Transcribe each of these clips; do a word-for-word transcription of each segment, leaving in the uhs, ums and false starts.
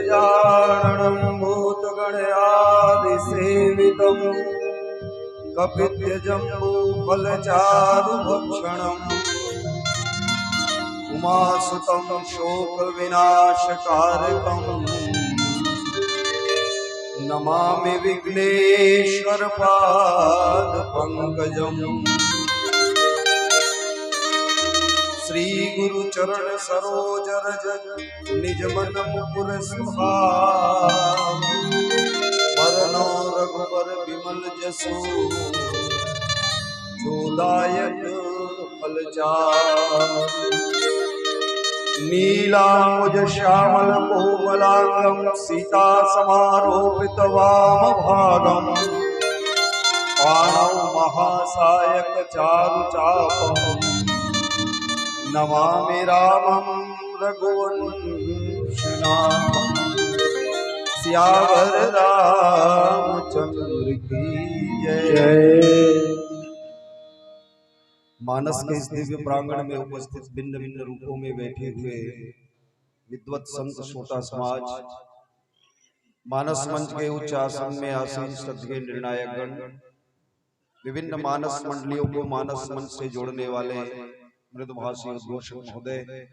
गजाननं भूतगणादिसेवितं कपित्थजम्बूफलचारुभक्षणम् उमासुतं शोकविनाशकारकम् नमामि विघ्नेश्वर पाद पंकजम। श्री गुरु चरण सरोज रज निज मन मुकुर सुहाव। बरनउँ रघुबर बिमल जसु जो दायक फल चार। नीलाम्बुज श्यामल कोमलांगम सीता समारोपित वाम भागम। पाणौ महासायक चारु चापम। नमामि रामम रघुवंशनाम। सियावर रामचंद्र की जय। मानस के इस दिव्य प्रांगण में उपस्थित भिन्न भिन्न रूपों में बैठे हुए विद्वत संत श्रोता समाज, मानस मंच के उच्च आसन में आसीन श्रद्धेय निर्णायक गण, विभिन्न मानस मंडलियों को मानस मंच से जोड़ने वाले मृदुभाषी उद्घोषक महोदय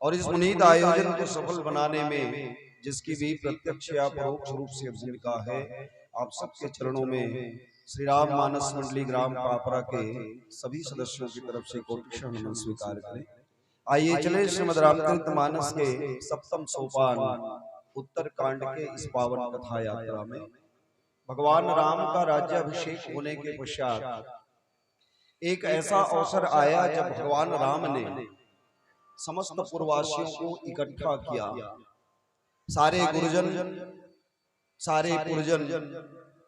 और इस पुनीत आयोजन को सफल बनाने में जिसकी भी प्रत्यक्ष या परोक्ष रूप से भूमिका है, आप सबके चरणों में श्री राम मानस मंडली ग्राम पापरा के सभी सदस्यों की तरफ से कोटि शरण नमन स्वीकार करें। आइए चले श्रीमद रामचरित मानस के सप्तम सोपान उत्तरकांड के इस पावन कथा यात्रा में। भगवान राम का राज्याभिषेक होने के पश्चात एक ऐसा अवसर आया जब भगवान राम ने समस्त पुरवासियों को इकट्ठा किया। सारे गुरुजन, सारे पुरजन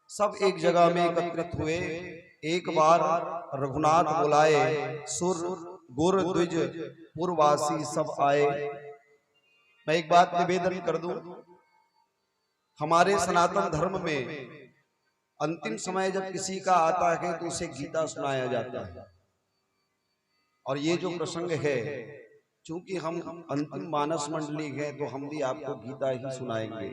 सब एक जगह में एकत्रित हुए। एक बार रघुनाथ बुलाए सुर गुर द्विज पुरवासी सब आए। मैं एक बात निवेदन कर दूं, हमारे सनातन धर्म में अंतिम समय जब किसी का आता है तो उसे गीता सुनाया जाता है। और ये जो प्रसंग है, चूंकि हम अंतिम मानस मंडली हैं तो हम भी आपको गीता ही सुनाएंगे।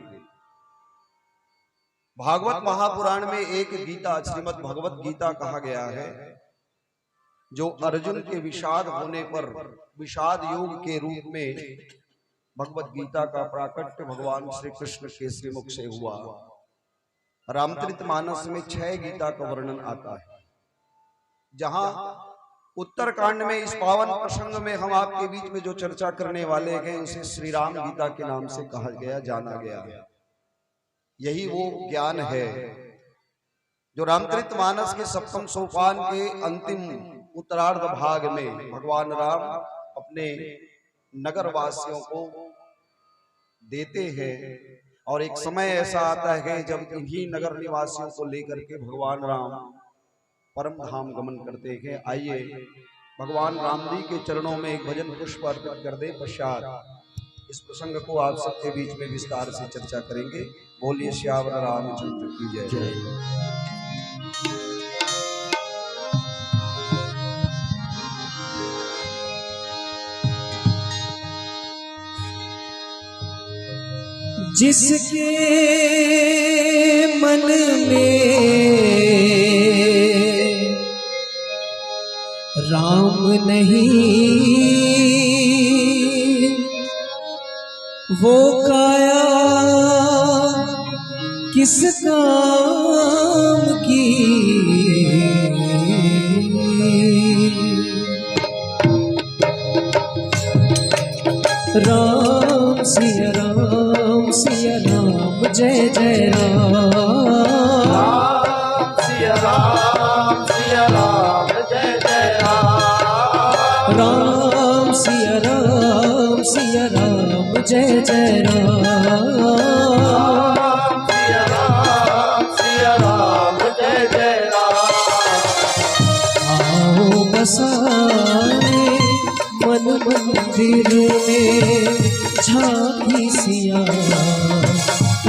भागवत महापुराण में एक गीता, श्रीमद् भगवत गीता कहा गया है, जो अर्जुन के विषाद होने पर विषाद योग के रूप में भगवत गीता का प्राकट्य भगवान श्री कृष्ण के श्रीमुख से हुआ। रामचरित मानस में छह गीता का वर्णन आता है, जहां उत्तरकांड में इस पावन प्रसंग में हम आपके बीच में जो चर्चा करने वाले हैं उसे श्री राम गीता के नाम से कहा गया, जाना गया। यही वो ज्ञान है जो रामचरित मानस के सप्तम सोपान के अंतिम उत्तरार्ध भाग में भगवान राम अपने नगर वासियों को देते हैं। और एक समय ऐसा आता है जब इन्हीं नगर निवासियों को लेकर के भगवान राम परम धाम गमन करते हैं। आइए भगवान राम जी के चरणों में एक भजन पुष्प अर्पित कर दे। पश्चात इस प्रसंग को आप सबके बीच में विस्तार से चर्चा करेंगे। बोलिए सियावर रामचंद्र की जय। जिसके मन में राम नहीं, वो काया किस काम की। राम सिया राम सिया राम जय जय राम। राम सिया राम सिया राम जय जय राम। राम सिया राम सिया राम जय जय राम। राम सिया राम सिया राम जय जय राम। आओ बसाए मन मंदिर में झांकी सिया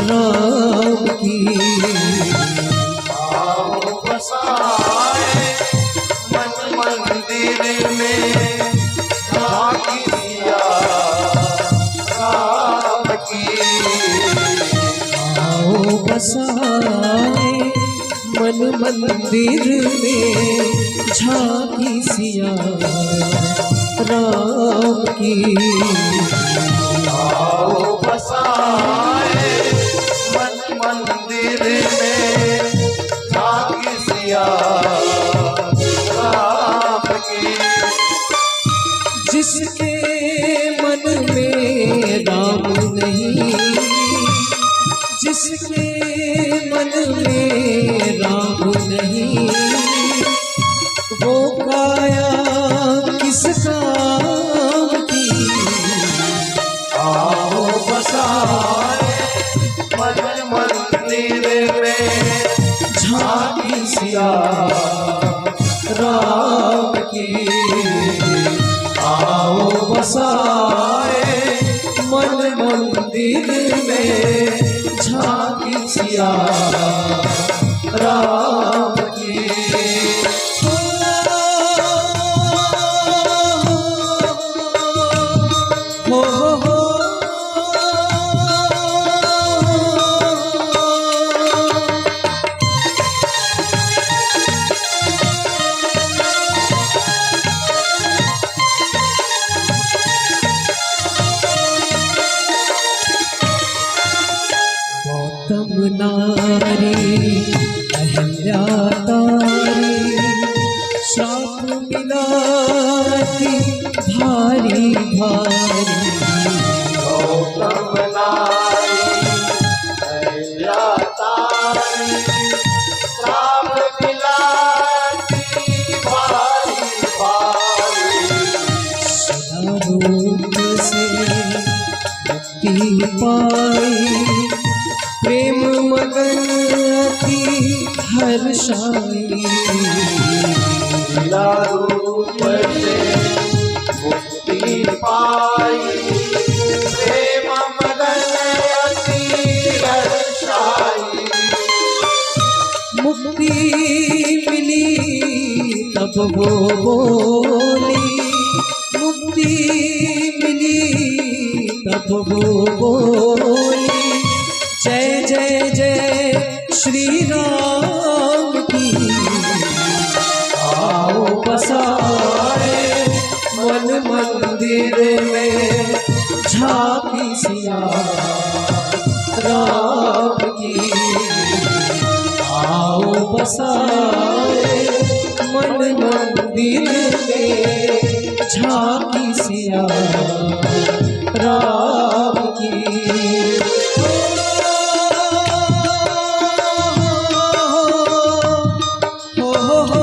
राम की। आओ बसाए मन मंदिर में झांकी सिया राम की। बसाए मन मंदिर में, झांकी सिया राम की। आओ बसाए मन मंदिर में, झांकी सिया राम की। जिसके मन में राम नहीं, जिसके मन में राम नहीं, वो काया किस काम की। आओ बसाए मन मंदिर में, झांकी सिया राम की। आओ बसाए मन मंदिर में, झांकी सिया राम की। हो, हो, हो। गौतम नारी अहल्या तारी, श्राप मिला अति भारी भारी। गौतम नारी अहल्या तारी, श्राप मिला अति भारी भारी। सदा रूप से मुक्ति पाई, प्रेम मगन अति हर्षाई। लीला रूप से मुक्ति पाई, प्रेम मगन अति हर्षाई। मुक्ति मिली तब वो बोली, मुक्ति मिली तब वो बोली, जय जय जय श्री राम की। आओ बसाए मन मंदिर में, झांकी सिया राम की। आओ बसाए मन मंदिर में, झांकी सिया राम की। हो, हो, हो।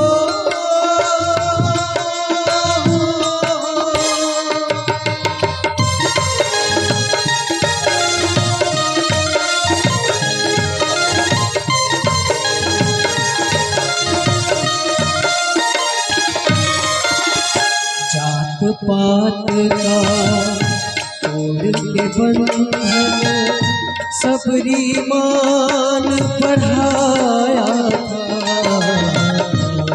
जात पात का तोड़ के बंधन, सबरी मान पढ़ाया था।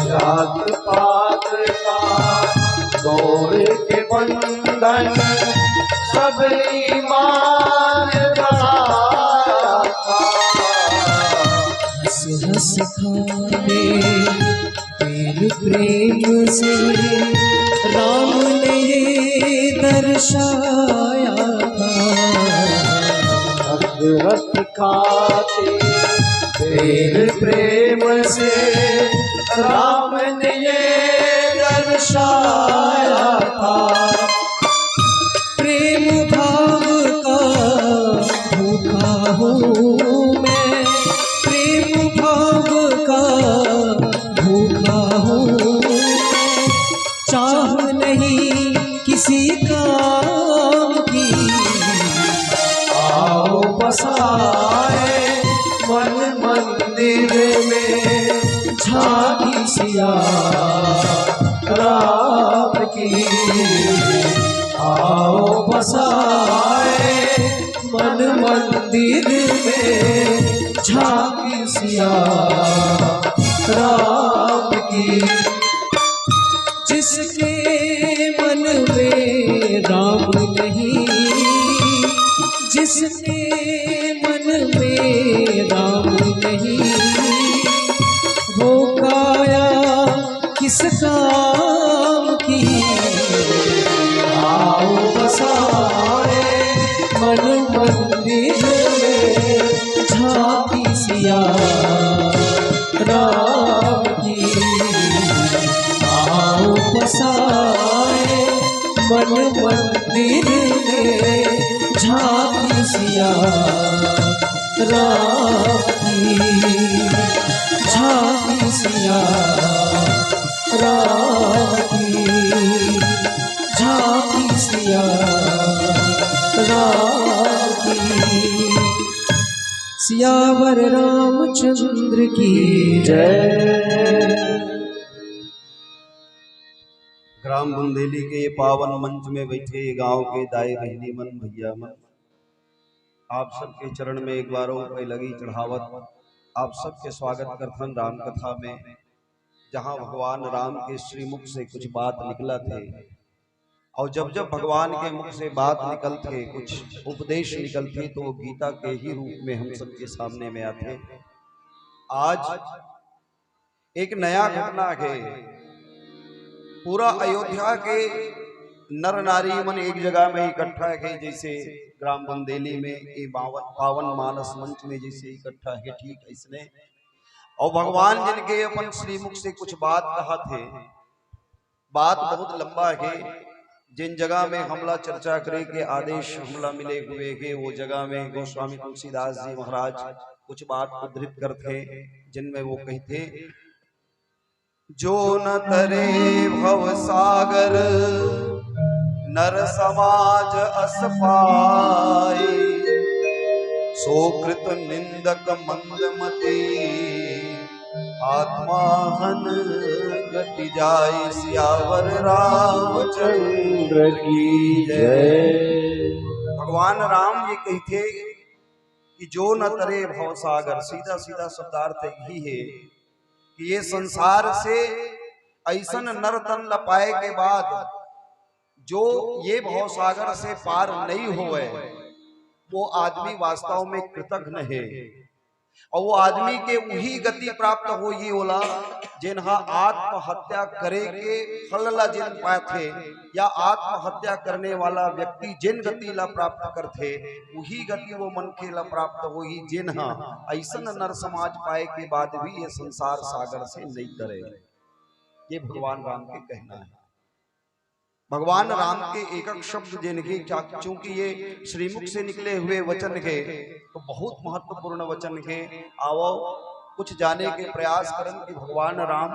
जात पात का तोड़ के बंधन, सबरी मान पढ़ाया था। हंस हंस खाने तेल प्रेम से राम ने ये दर्शाया था। हंस हंस खाते तेल प्रेम से राम ने ये दर्शाया था। प्रेम भाव का भूखा हूँ मैं, प्रेम भाव का भूखा हूँ मैं, चाह नहीं किसी काम की। आओ बसाए मन मंदिर में, झांकी सिया राम की। आओ बसाए मन मंदिर में, झांकी सिया राम की। जिसके मन में राम नहीं, जिसके मन में राम मन मंदिर में झांकी सिया राम की। आओ पसारे मन मंदिर में झांकी सिया राम की। झांकी सिया राम की। झांकी सिया राम की। सियावर रामचंद्र की जय। ग्राम बुंदेली के ये पावन मंच में बैठे ये गांव के दाई बहिनी मन, भैया मन, आप सबके चरण में एक बार पैलगी चढ़ावत आप सबके स्वागत करथन राम कथा में, जहां भगवान राम के श्रीमुख से कुछ बात निकलथे। और जब जब भगवान के मुख से बात निकलथे, कुछ उपदेश निकलथे, तो वो गीता के ही रूप में हम सबके सामने में आथे। आज एक नया घटना हे। पूरा अयोध्या के नर नारी मन एक जगह में इकट्ठा हे, जैसे ग्राम बुंदेली में ये पावन, पावन मानस मंच में जैसे इकट्ठा हे, ठीक ऐसने। और भगवान जिनके अपन श्रीमुख से कुछ बात कहथे। बात बहुत लंबा हे। जिन जगह में हमला चर्चा करे के आदेश हमला मिले हुए हे, वो जगह में गोस्वामी तुलसीदास जी महाराज कुछ बात उद्धृत करथे, जिनमें वो कहथे, जो न तरे भव सागर नर समाज अस पाए, सो कृत निंदक मंद मते आत्मा हन गति जाए। सियावर रामचंद्र की जय। भगवान राम ये कहथे कि जो न तरे भव सागर, सीधा सीधा शब्दार्थ यही हे कि ये संसार से ऐसन नर तन ल पाए के बाद जो ये भव सागर से पार नहीं होवे, वो आदमी वास्तव में कृतघ्न हे। और वो आदमी के उही गति प्राप्त होही ओला, जेन ह आत्महत्या करे के फल ला जेन पाथे, या आत्महत्या करने वाला व्यक्ति जेन गति ला प्राप्त करथे, उही गति वो मनखे ला प्राप्त होही, जेन ह ऐसन नर समाज पाए के बाद भी ये संसार सागर से नहीं तरे। ये भगवान राम के कहना हे। भगवान राम के एक एक शब्द जेन हे, चा-, चूंकि ये श्रीमुख से निकले हुए वचन हे, तो बहुत महत्वपूर्ण वचन हे। आवो, कुछ जाने के प्रयास करन कि भगवान राम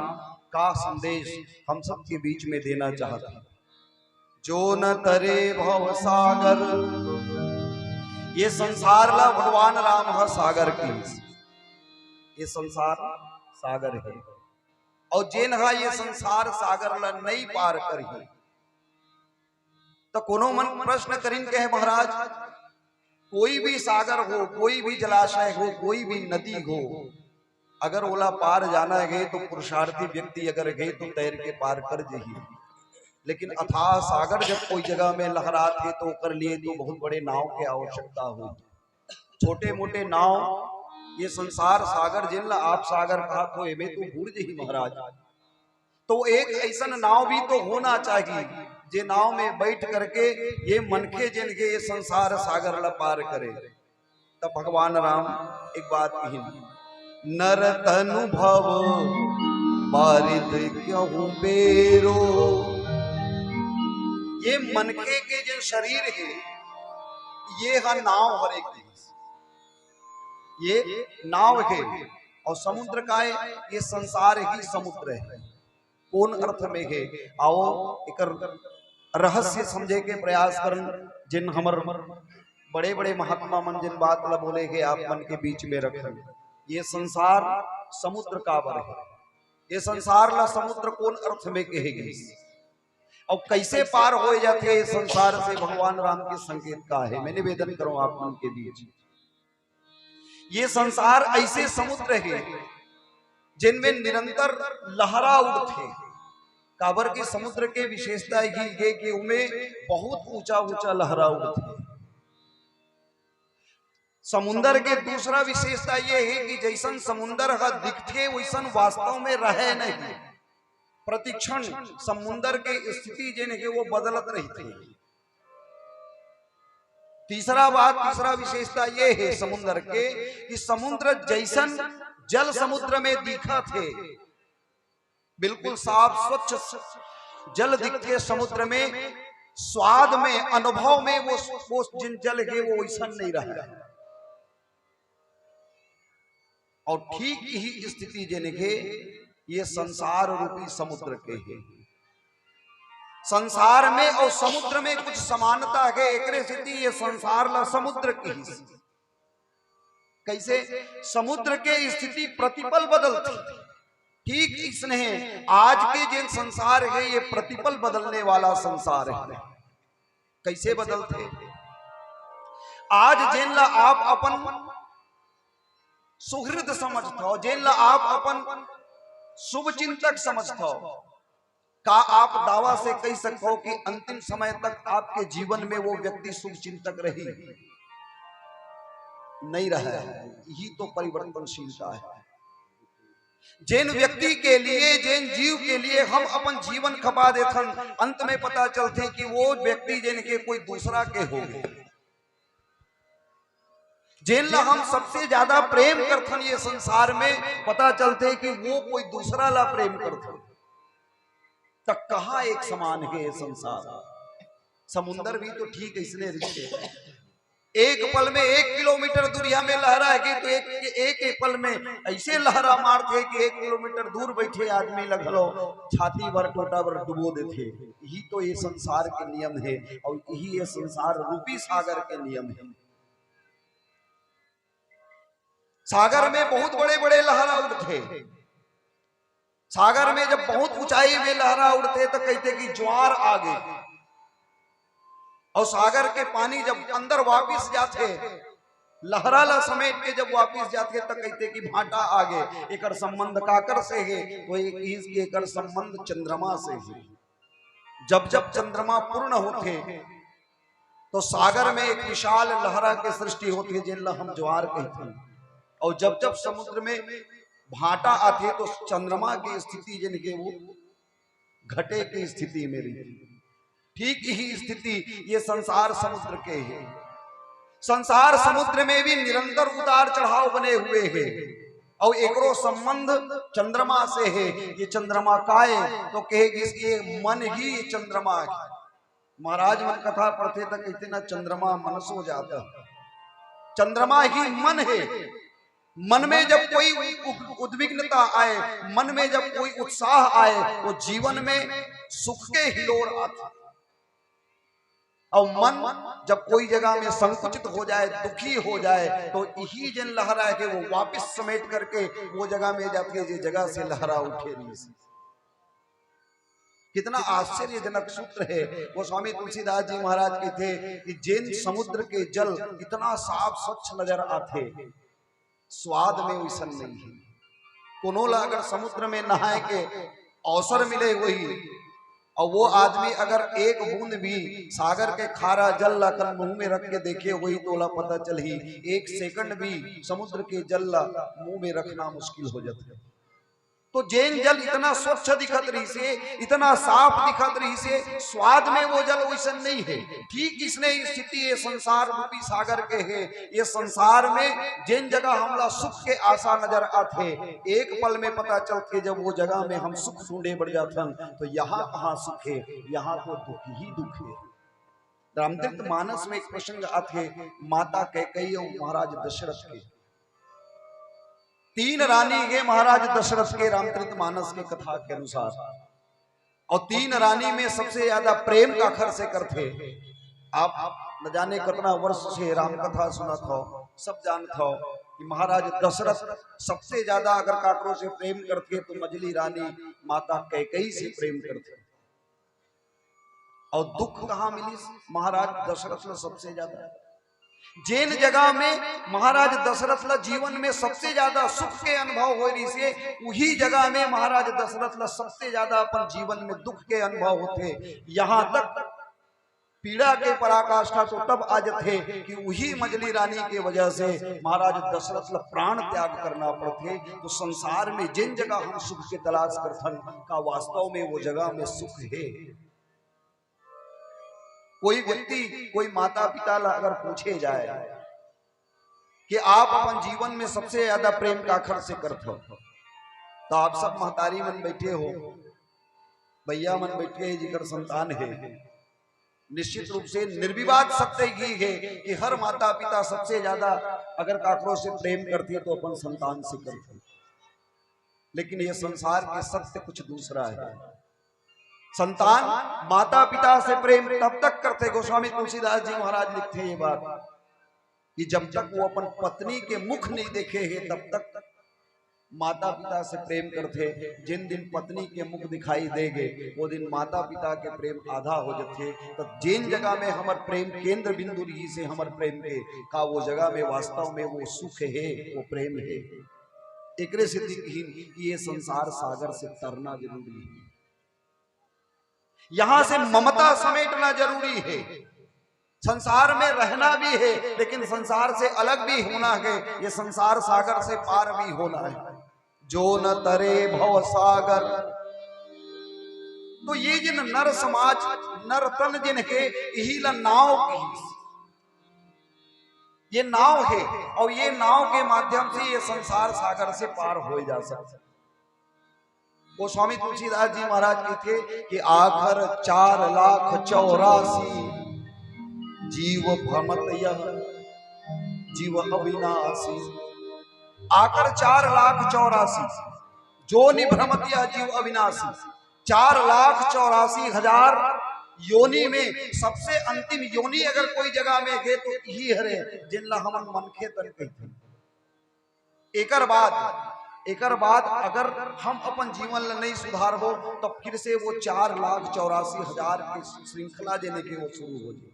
का संदेश हम सब के बीच में देना चाहत हे। जो न तरे भव सागर, ये संसार ला भगवान राम ह सागर की, ये संसार सागर हे। और जेन ह ये संसार सागर ला नहीं पार करही, त कोनो मन प्रश्न करिन कहे, महाराज, कोई भी सागर हो, कोई भी जलाशय हो, कोई भी नदी हो, अगर ओला पार जाना हे तो पुरुषार्थी व्यक्ति अगर हे तो तैर के पार कर जही, लेकिन अथाह सागर जब कोई जगह में लहरात हे तो ओकर लिए तो बहुत बड़े नाव के आवश्यकता होही। छोटे मोटे नाव, ये संसार सागर जेन ला आप सागर कहत हो, एमे तो बूड़ जही महाराज। तो एक ऐसन नाव भी तो होना चाहिए, जे नाव में बैठ करके ये मनखे जेन हे ये संसार सागर ला पार करे। तब भगवान राम एक बात कहिन, नर तनु भव बारित क्यों बेरो। ये मनखे के जे शरीर हे, ये ह नाव हरे, ये नाव हे, और समुद्र का हे, ये संसार ही समुद्र हे। कोन अर्थ में हे? आवो, एकर रहस्य समझे के प्रयास करन, जिन हमर बड़े-बड़े महात्मा मन जिन बात ला बोले हे, आप मन के बीच में रखन। ये संसार समुद्र काबर हे? ये संसार ला समुद्र कोन अर्थ में कहे गिस? और कैसे पार होए जाथे ये संसार से? भगवान राम के संकेत का हे? मैं निवेदन करूं आप मन के बीच, ये संसार ऐसे समुद्र हे, जिनमें निरंतर लहरा उठथे। काबर के समुद्र के विशेषता ये हे कि ओमे बहुत ऊंचा ऊंचा लहरा उठथे। समुंदर के दूसरा विशेषता ये हे कि जैसन समुंदर ह दिखथे, वैसन वास्तव में रहे नहीं। प्रतिक्षण समुंदर के स्थिति जेन हे, वो बदलत रहिथे। तीसरा बात, तीसरा विशेषता ये हे समुंदर के कि समुंदर जइसन जल समुंदर में दिखथे, बिल्कुल साफ स्वच्छ स-, जल दिखथे समुंदर में, स्वाद में, अनुभव में वो, वो जिन जल हे वो वइसन नइ रहय। अउ ठीक इही स्थिति जेन हे ये संसार रूपी समुंदर के हे। संसार में अउ समुंदर में कुछ समानता हे, एकरे सेती ये संसार ला समुंदर किहिस। कइसे? समुंदर के स्थिति प्रतिपल बदलथे, ठीक इसने आज के जेन संसार हे ये प्रतिपल बदलने वाला संसार हे। कइसे बदलथे? आज जेन ला आप अपन सुहृद समझथव, जेन ला आप अपन शुभचिंतक समझथव, का आप दावा से कहि सकथव कि अंतिम समय तक आपके जीवन में वो व्यक्ति शुभचिंतक रही? नइ रहय। इही तो परिवर्तनशीलता हे। जेन व्यक्ति के लिए, जेन जीव के लिए हम अपन जीवन खपा देथन, अंत में पता चलथे कि वो व्यक्ति जेन के कोई दूसरा के होगे। जेन ला हम सबसे ज्यादा प्रेम करथन ये संसार में, पता चलथे कि वो कोई दूसरा ला प्रेम करथे। त कहाँ एक समान हे ये संसार? समुंदर भी तो ठीक अइसने रिहिसे। एक पल में एक किलोमीटर दूरिया में लहरा हे कि तो एक, एक, एक पल में अइसे लहरा मारथे कि एक किलोमीटर दूर बइठे आदमी ला घलो छाती भर टोटा भर डुबो देथे। इही तो ये संसार के नियम हे अउ इही ये संसार रूपी सागर के नियम हे। सागर में बहुत बड़े-बड़े लहरा उठथे। सागर में जब बहुत ऊंचाई में लहरा उठथे त कहिथे कि ज्वार आगे। अउ सागर के पानी जब अंदर वापिस जाथे, लहरा ला समेट के जब वापिस जाथे त कहिथे कि भांटा आगे। एकर संबंध काकर से हे? तो ये कहिस कि एकर संबंध चंद्रमा से हे। जब जब चंद्रमा पूर्ण होथे तो सागर में एक विशाल लहरा के सृष्टि होथे, जेन ला हम ज्वार कहिथन। अउ जब जब समुद्र में भांटा आथे तो चंद्रमा के स्थिति जेन के वो घटे के स्थिति में रहिथे। ठीक इही स्थिति ये संसार समुद्र के हे। संसार समुद्र में भी निरंतर उतार चढ़ाव बने हुए हे। अउ एकरो संबंध चंद्रमा से हे। ये चंद्रमा काय? तो कहे कि इसके मन ही चंद्रमा हे। महाराज मन कथा पढ़थे त कहिथे ना, चंद्रमा मनसो जात। चंद्रमा ही मन हे। मन में जब कोई उद-, उद्विग्नता आए, मन में जब कोई उत्साह आए, वो जीवन में सुख के हिलोर आथे। अउ मन जब कोई जगह में संकुचित हो जाए, दुखी हो जाए, तो इही जेन लहरा हे वो वापिस समेट करके वो जगह में जाथे, जे जगह से लहरा उठे रहिस। कितना आश्चर्यजनक सूत्र हे। गोस्वामी तुलसीदास जी महाराज कहिथे कि जेन समुद्र के जल इतना साफ स्वच्छ नजर आथे, स्वाद में वइसन नइ हे। कोनो ला अगर समुद्र में नहाए के अवसर मिले होही अउ वो आदमी अगर एक बूंद भी सागर के खारा जल ला अपन मुंह में रख के देखे होही तो ओला पता चलही, एक सेकंड भी समुद्र के जल ला मुंह में रखना मुश्किल हो जाथे। तो जेन जल इतना स्वच्छ दिखत रहिसे, इतना साफ दिखत रहिसे, स्वाद में वो जल वइसन नइ हे। ठीक इसने स्थिति ये संसार रूपी सागर के हे। ये संसार में जेन जगह हमला सुख के आशा नजर आथे, एक पल में पता चलथे जब वो जगह में हम सुख ढूंढे बर जाथन तो यहाँ कहाँ सुख हे, यहाँ तो दुख ही दुख हे। रामचरित मानस में एक प्रसंग आथे माता कैकेयी अउ महाराज दशरथ के। तीन रानी हे महाराज दशरथ के रामचरित मानस के कथा के अनुसार, अउ तीन रानी में सबसे ज्यादा प्रेम काखर से करथे। आप न जाने कतना वर्ष से राम कथा सुनत हव, सब जानत हव कि महाराज दशरथ सबसे ज्यादा अगर काकरो से प्रेम करथे तो मझली रानी माता कैकेयी से प्रेम करथे। अउ दुख कहाँ मिलिस महाराज दशरथ ला सबसे ज्यादा? जेन जगह में महाराज दशरथ ला जीवन में सबसे ज्यादा सुख के अनुभव होय रहिसे, उही जगह में महाराज दशरथ ला सबसे ज्यादा अपन जीवन में दुख के अनुभव होथे। यहाँ तक पीड़ा के पराकाष्ठा तो तब आ जथे कि उही मझली रानी के वजह से महाराज दशरथ ला प्राण त्याग करना पड़थे। तो संसार में जेन जगह हम सुख के तलाश करथन, का वास्तव में वो जगह में सुख हे? कोई व्यक्ति, कोई माता पिता ला अगर पूछे जाए कि आप अपन जीवन में सबसे ज्यादा प्रेम काखर से करत हो, तो आप सब महतारी मन बैठे हो, भैया मन बैठे हैं, जिकर संतान है, निश्चित रूप से निर्विवाद सत्य ही है कि हर माता पिता सबसे ज्यादा अगर काकरों से प्रेम करती है तो अपन संतान से करती है। लेकिन ये संसार के सत्य कुछ दूसरा है। संतान माता पिता से प्रेम तब तक करते, गोस्वामी तुलसीदास जी महाराज लिखते हैं ये बात, कि जब तक वो अपन पत्नी के मुख नहीं देखे है तब तक माता पिता से प्रेम करथे। जिन दिन पत्नी के मुख दिखाई देगे, वो दिन माता पिता के प्रेम आधा हो जथे। तो जिन जगह में हमर प्रेम केंद्र बिंदु रही से हमर प्रेम के, का वो जगह में वास्तव में वो सुख है, वो प्रेम है? एकरे सेती किहिन कि ये संसार सागर से तरना जरूरी है। यहां से ममता समेटना जरूरी है। संसार में रहना भी है, लेकिन संसार से अलग भी होना है, ये संसार सागर से पार भी होना है। जो न तरे भव सागर। तो ये जिन नर समाज, नर तन जिन है, यही ला नाव की, ये नाव है, और ये नाव के माध्यम से ये संसार सागर से पार हो जा सकता है। गोस्वामी तुलसीदास जी महाराज कहते कि आखर चार लाख चौरासी जीव भ्रमत यह जीव अविनाशी। आखर चार लाख चौरासी जो नि भ्रमत यह जीव अविनाशी। चार लाख चौरासी हजार योनि में सबसे अंतिम योनि अगर कोई जगह में है तो यही हरे, जिनला हमन मनखे तन कहते। एकर बाद, एकर बाद अगर हम अपन जीवन ला नहीं सुधारबो, तो फिर से वो चार लाख चौरासी हजार के श्रृंखला जेने के वो शुरू हो जाए।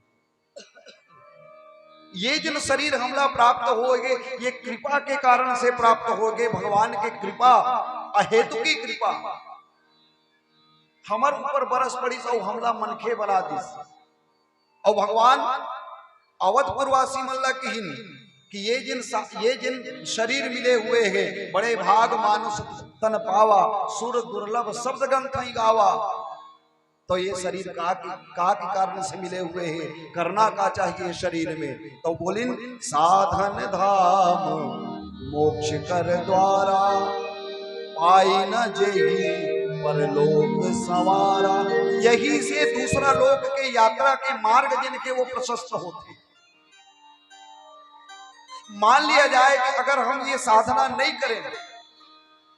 ये जिन शरीर हमला प्राप्त होगे, ये कृपा के कारण से प्राप्त होगे, भगवान के कृपा, अहेतु की कृपा। हमर ऊपर बरस पड़िस अउ हमला मनखे बना दिस। अउ भगवान अवधपुरवासी मन ला किहिन कि ये जिन सा-, ये जिन शरीर मिले हुए हैं, बड़े भाग मानुष तन पावा, सुर दुर्लभ शब्द ग्रंथ ही गावा। तो ये शरीर का के, का के कारण से मिले हुए हैं, करना का चाहिए शरीर में? तो बोलिन, साधन धाम मोक्ष कर द्वारा, पाई न जेहि परलोक संवारा। यही से दूसरा लोक के यात्रा के मार्ग जिनके वो प्रशस्त होते। मान लिया जाए कि अगर हम ये साधना नहीं करें,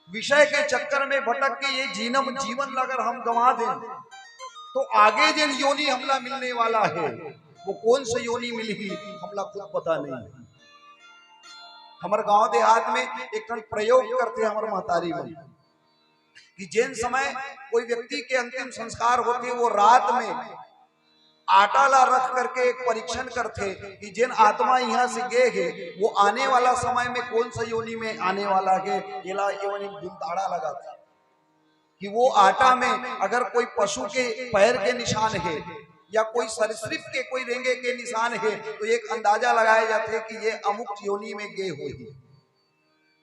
विषय के चक्कर में भटक के ये जीनम, जीवन अगर हम गंवा दें, तो आगे जिन योनि हमला मिलने वाला है, वो कौन सा योनि मिलही, हमला खुद पता नहीं है। हमर गांव देहात में एक ठन प्रयोग करते हमर महतारी मन कि जिन समय कोई व्यक्ति के अंतिम संस्कार होते, वो रात में आटा ला रख करके एक परीक्षण करथे कि जेन आत्मा इहां से गे हे, वो आने वाला समय में कौन सा योनि में आने वाला हे। एला ये वाली गुंताड़ा लगाथे कि वो आटा में अगर कोई पशु के पैर के निशान हे या कोई सरीसृप के कोई रेंगे के निशान हे, तो एक अंदाजा लगाए जाथे कि ये अमुक योनि में गे होही।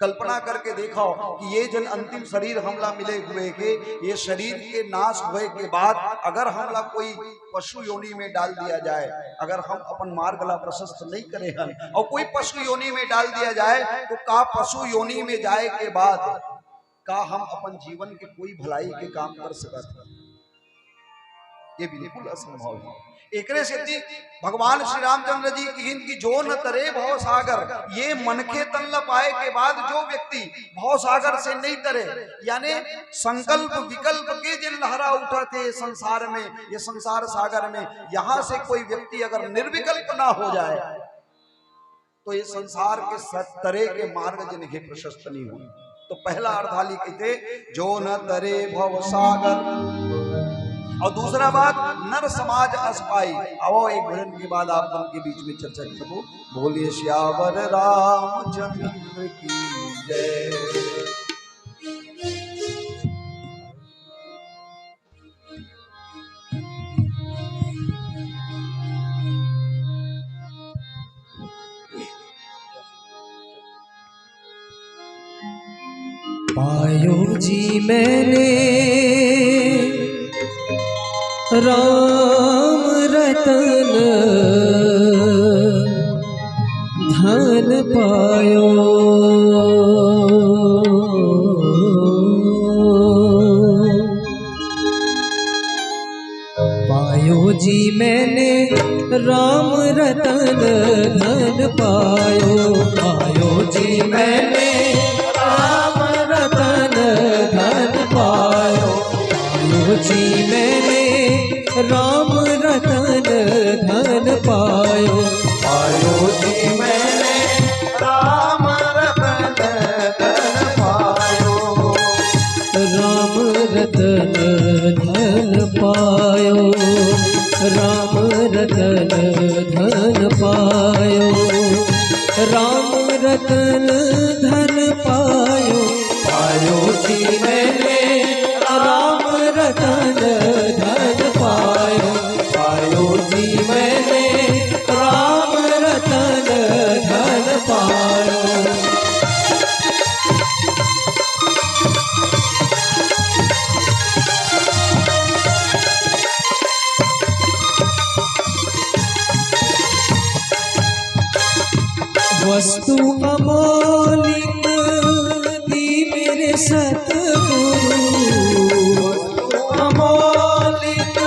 कल्पना करके देखो कि ये जन अंतिम शरीर हमला मिले हुए के, ये शरीर के नाश होए के बाद अगर हमला कोई पशु योनि में डाल दिया जाए, अगर हम अपन मार्ग ला प्रशस्त नहीं करे हन और कोई पशु योनि में डाल दिया जाए, तो का पशु योनि में जाए के बाद का हम अपन जीवन के कोई भलाई के काम कर सकत हन? ये बिल्कुल असंभव है। एकरे सेती भगवान श्री रामचंद्र जी किहिन कि जो न तरे भव सागर, ये मनखे तन ल पाए के बाद जो व्यक्ति भव सागर से नहीं तरे, यानी संकल्प विकल्प के जिन लहरा उठाथे संसार में, ये संसार सागर में, यहाँ से कोई व्यक्ति अगर निर्विकल्प ना हो जाए, तो ये संसार के सत तरे के मार्ग जिनके प्रशस्त नहीं हो। तो पहला अर्धाली कहते, जो न तरे भव सागर। और दूसरा बात, नर समाज अस पाई। आओ, एक भजन के बाद आप मन के बीच में चर्चा करबो। बोलिए सियावर रामचंद्र की जय। पायो जी मैंने राम रच रतन धन पायो। पायो जी मैंने राम रतन धन पायो। पायो जी मैंने राम रतन धन पायो। पायो जी मैंने राम रतन धन पायो। पायो जी मैंने राम रतन धन पायो। राम रतन धन पायो। राम रतन धन पायो। राम रतन धन पायो। पायो जी मैंने राम रतन धन पायो। पायो जी मैंने राम रतन धन पायो। वस्तु अमौलिक दी मेरे सतगुरु। वस्तु अमौलिक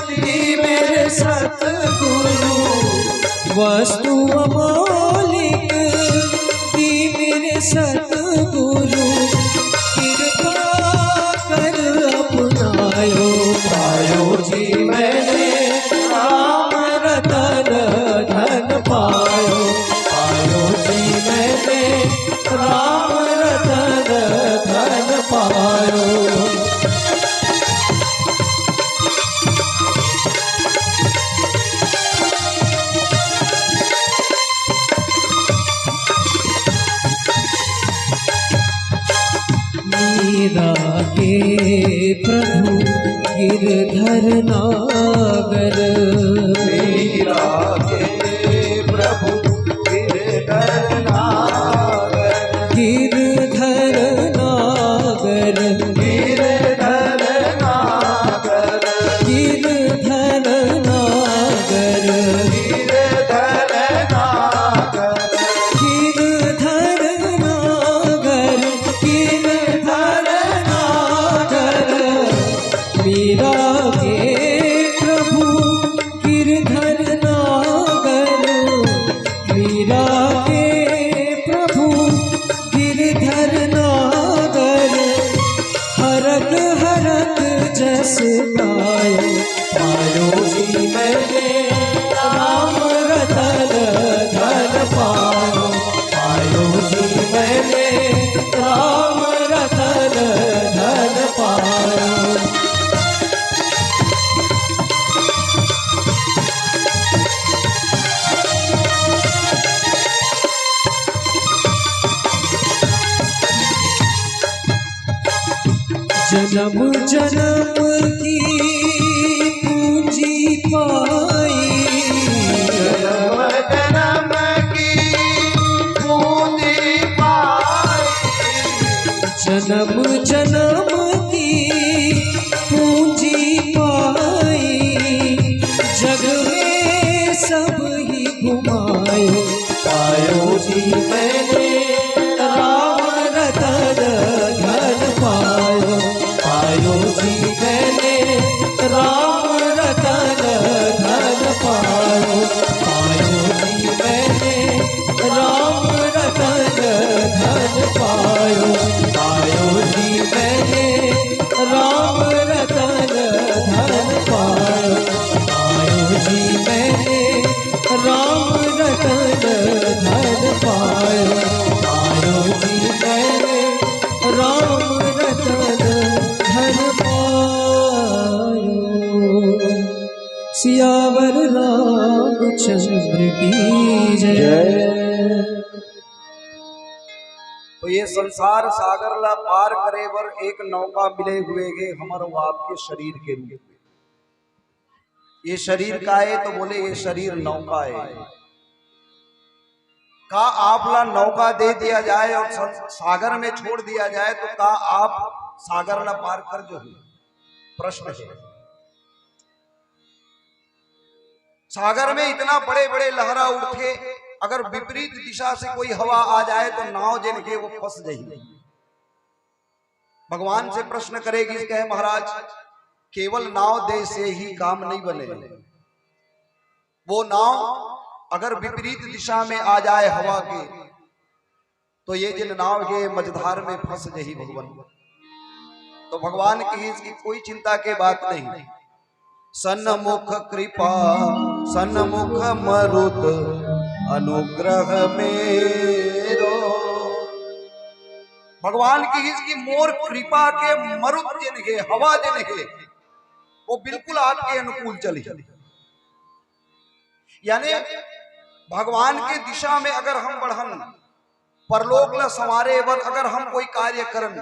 दी मेरे सतगुरु। वस्तु अमौलिक दी मेरे सतगुरु। कृपा कर अपनायो। पायो जी मैंने राम रतन धन पायो। पायो जी मैंने राम रतन धन पायो। मीरा के प्रभु गिरधर नागर। मीरा के प्रभु गिरधर नागर। गिरधर नागर। गिरधर नागर। गिरधर नागर। गिरधर नागर। गिरधर नागर। गिरधर नागर। मीरा के प्रभु गिरधर नागर। मीरा के प्रभु गिरधर नागर। हरख हरख जस गायो। पायो जी मैंने राम रतन धन पायो। पायो जी मैंने राम रतन धन पायो। जन्म जन्म की पूंजी पाई। जन्म जन्म की पूंजी पाई। जन्म जन्म की पूंजी पाई। जग में सब ही घुमायो। पायो जी मैंने राम रतन धन पायो। पायो जी मैंने राम रतन धन पायो। पायो जी मैंने राम रतन धन पायो। पायो जी मैंने राम रतन धन पायो। पायो जी मैंने राम रतन धन पायो। पायो जी मैंने राम रतन धन पायो। सियावर रामचंद्र की जय। तो ये संसार सागर ला पार करे बर एक नौका मिले हुए हे हमर अउ आपके शरीर के रूप में। ये शरीर का है? तो बोले, ये शरीर नौका है। का आप ला नौका दे दिया जाए और सं-, सागर में छोड़ दिया जाए तो का आप सागर ला पार कर जो? प्रश्न है। सागर में इतना बड़े बड़े लहरा उठथे, अगर विपरीत दिशा से कोई हवा आ जाए तो नाव जेन हे वो फंस जाही। भगवान से प्रश्न करे गिस, कहे महाराज, केवल नाव दे से ही काम नहीं बने। वो नाव अगर विपरीत दिशा में आ जाए हवा के, तो ये जेन नाव हे मझधार में फंस जाही भगवान। तो भगवान कहिस कि कोई चिंता के बात नहीं। सन्मुख कृपा, सन्मुख मरुत अनुग्रह मेरो। भगवान कहिस कि मोर कृपा के मरुत जेन हे, हवा जेन हे, वो बिल्कुल आपके अनुकूल चलही। यानी भगवान के दिशा में अगर हम बढ़न, परलोक ला संवारे बर अगर हम कोई कार्य करन,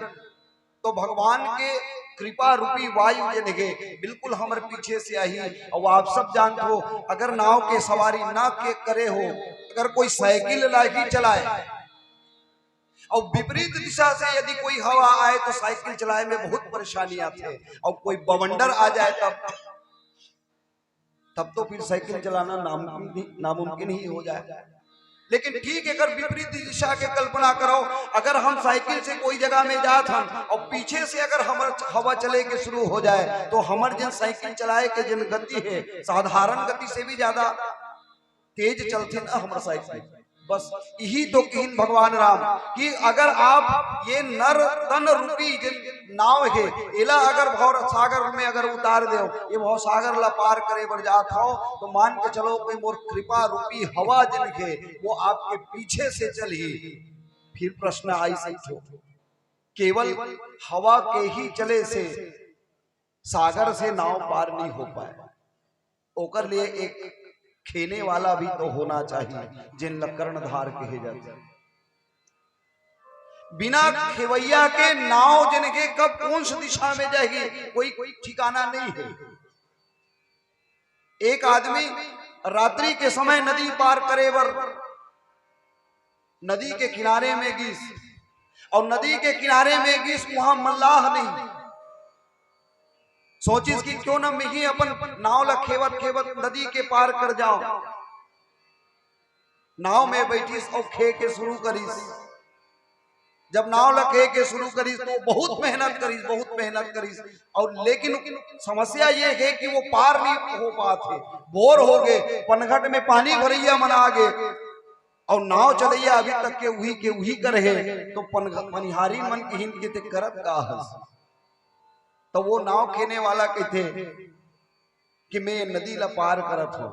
तो भगवान के कृपा रूपी वायु जेन हे बिल्कुल हमर पीछे से आही। अउ आप सब जानत हो, अगर नाव के सवारी ना के करे हो, अगर कोई साइकिल ला ही चलाए अउ विपरीत दिशा से यदि कोई हवा आए तो साइकिल चलाए में बहुत परेशानी आथे, अउ कोई बवंडर आ जाए तब, तब तो फिर साइकिल चलाना नामुमकिन ही, नामुमकिन ही हो जाए। लेकिन ठीक अगर विपरीत दिशा के कल्पना करो, अगर हम साइकिल से कोई जगह में जात हन अउ पीछे से अगर हमर हवा चले के शुरू हो जाए तो हमर जेन साइकिल चलाए के जेन गति हे, साधारण गति से भी ज्यादा तेज चलथे ना हमर साइकिल। बस यही तो किहिन भगवान राम कि अगर आप ये नर तन रूपी जेन नाव हे, एला अगर भव सागर में अगर उतार देव, ये भव सागर ला पार करे बर जात हो, तो मान के चलो कि मोर कृपा रूपी हवा जेन हे वो आपके पीछे से चलही। फिर प्रश्न आई सकथे, केवल हवा के ही चले से सागर से नाव पार नहीं हो पाए, ओकर लिए एक खेने वाला भी तो होना चाहिए, जेन ला कर्णधार कहे जाथे। बिना खेवैया के नाव जेन हे कब कौन सी दिशा में जाही, कोई ठिकाना नहीं है। एक आदमी रात्रि के समय नदी पार करे बर नदी के किनारे में गिस, अउ नदी के किनारे में गिस, वहां मल्लाह नहीं। सोचिस कि क्यों न मैं ही अपन नाव ला खेवत खेवत नदी के पार कर जाओ। नाव में बैठिस अउ खे के शुरू करिस। जब नाव ला खे के शुरू करिस तो बहुत मेहनत करिस, बहुत मेहनत करिस, अउ लेकिन समस्या ये हे कि वो पार नहीं हो पात हे, बोर हो गए, पनघट में पानी भरैया मन आ गए, अउ नाव चलैया अभी तक के उही के उही कर हे। तो पन-, पनिहारी मन किहिन कि ते करत का हस? तो वो नाव खेने वाला कहिथे कि मैं नदी ला पार करत हूँ।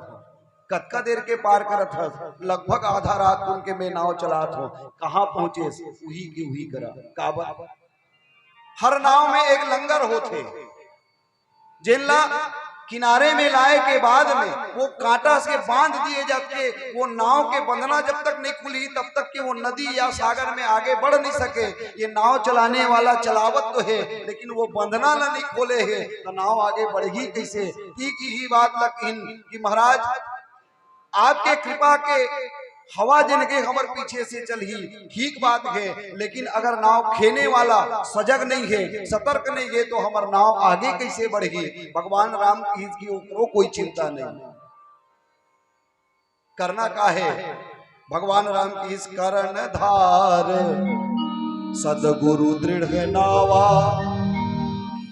कतका देर के पार करत हस? लगभग आधा रात कुन के मैं नाव चलात हूँ। कहाँ पहुंचे? उही के उही करा। काबर? हर नाव में एक लंगर होथे, जेन ला किनारे में लाए के बाद में वो कांटा से बांध दिए जाथे। वो नाव के बंधना जब तक नहीं खुली, तब तक के वो नदी या सागर में आगे बढ़ नहीं सके। ये नाव चलाने वाला चलावत तो हे, लेकिन वो बंधना ला नहीं खोले हे, तो नाव आगे बढ़ही कैसे? ठीक यही बात ला किहिन कि महाराज, आपके कृपा के हवा जेन हे हमर पीछे से चलही, ठीक बात हे, लेकिन अगर नाव खेने वाला सजग नहीं हे, सतर्क नहीं हे, तो हमर नाव आगे कैसे बढ़ही? भगवान राम कहिस कि ओकरो कोई चिंता नहीं। करना का हे? भगवान राम कहिस, कर्णधार सदगुरु दृढ़ नावा।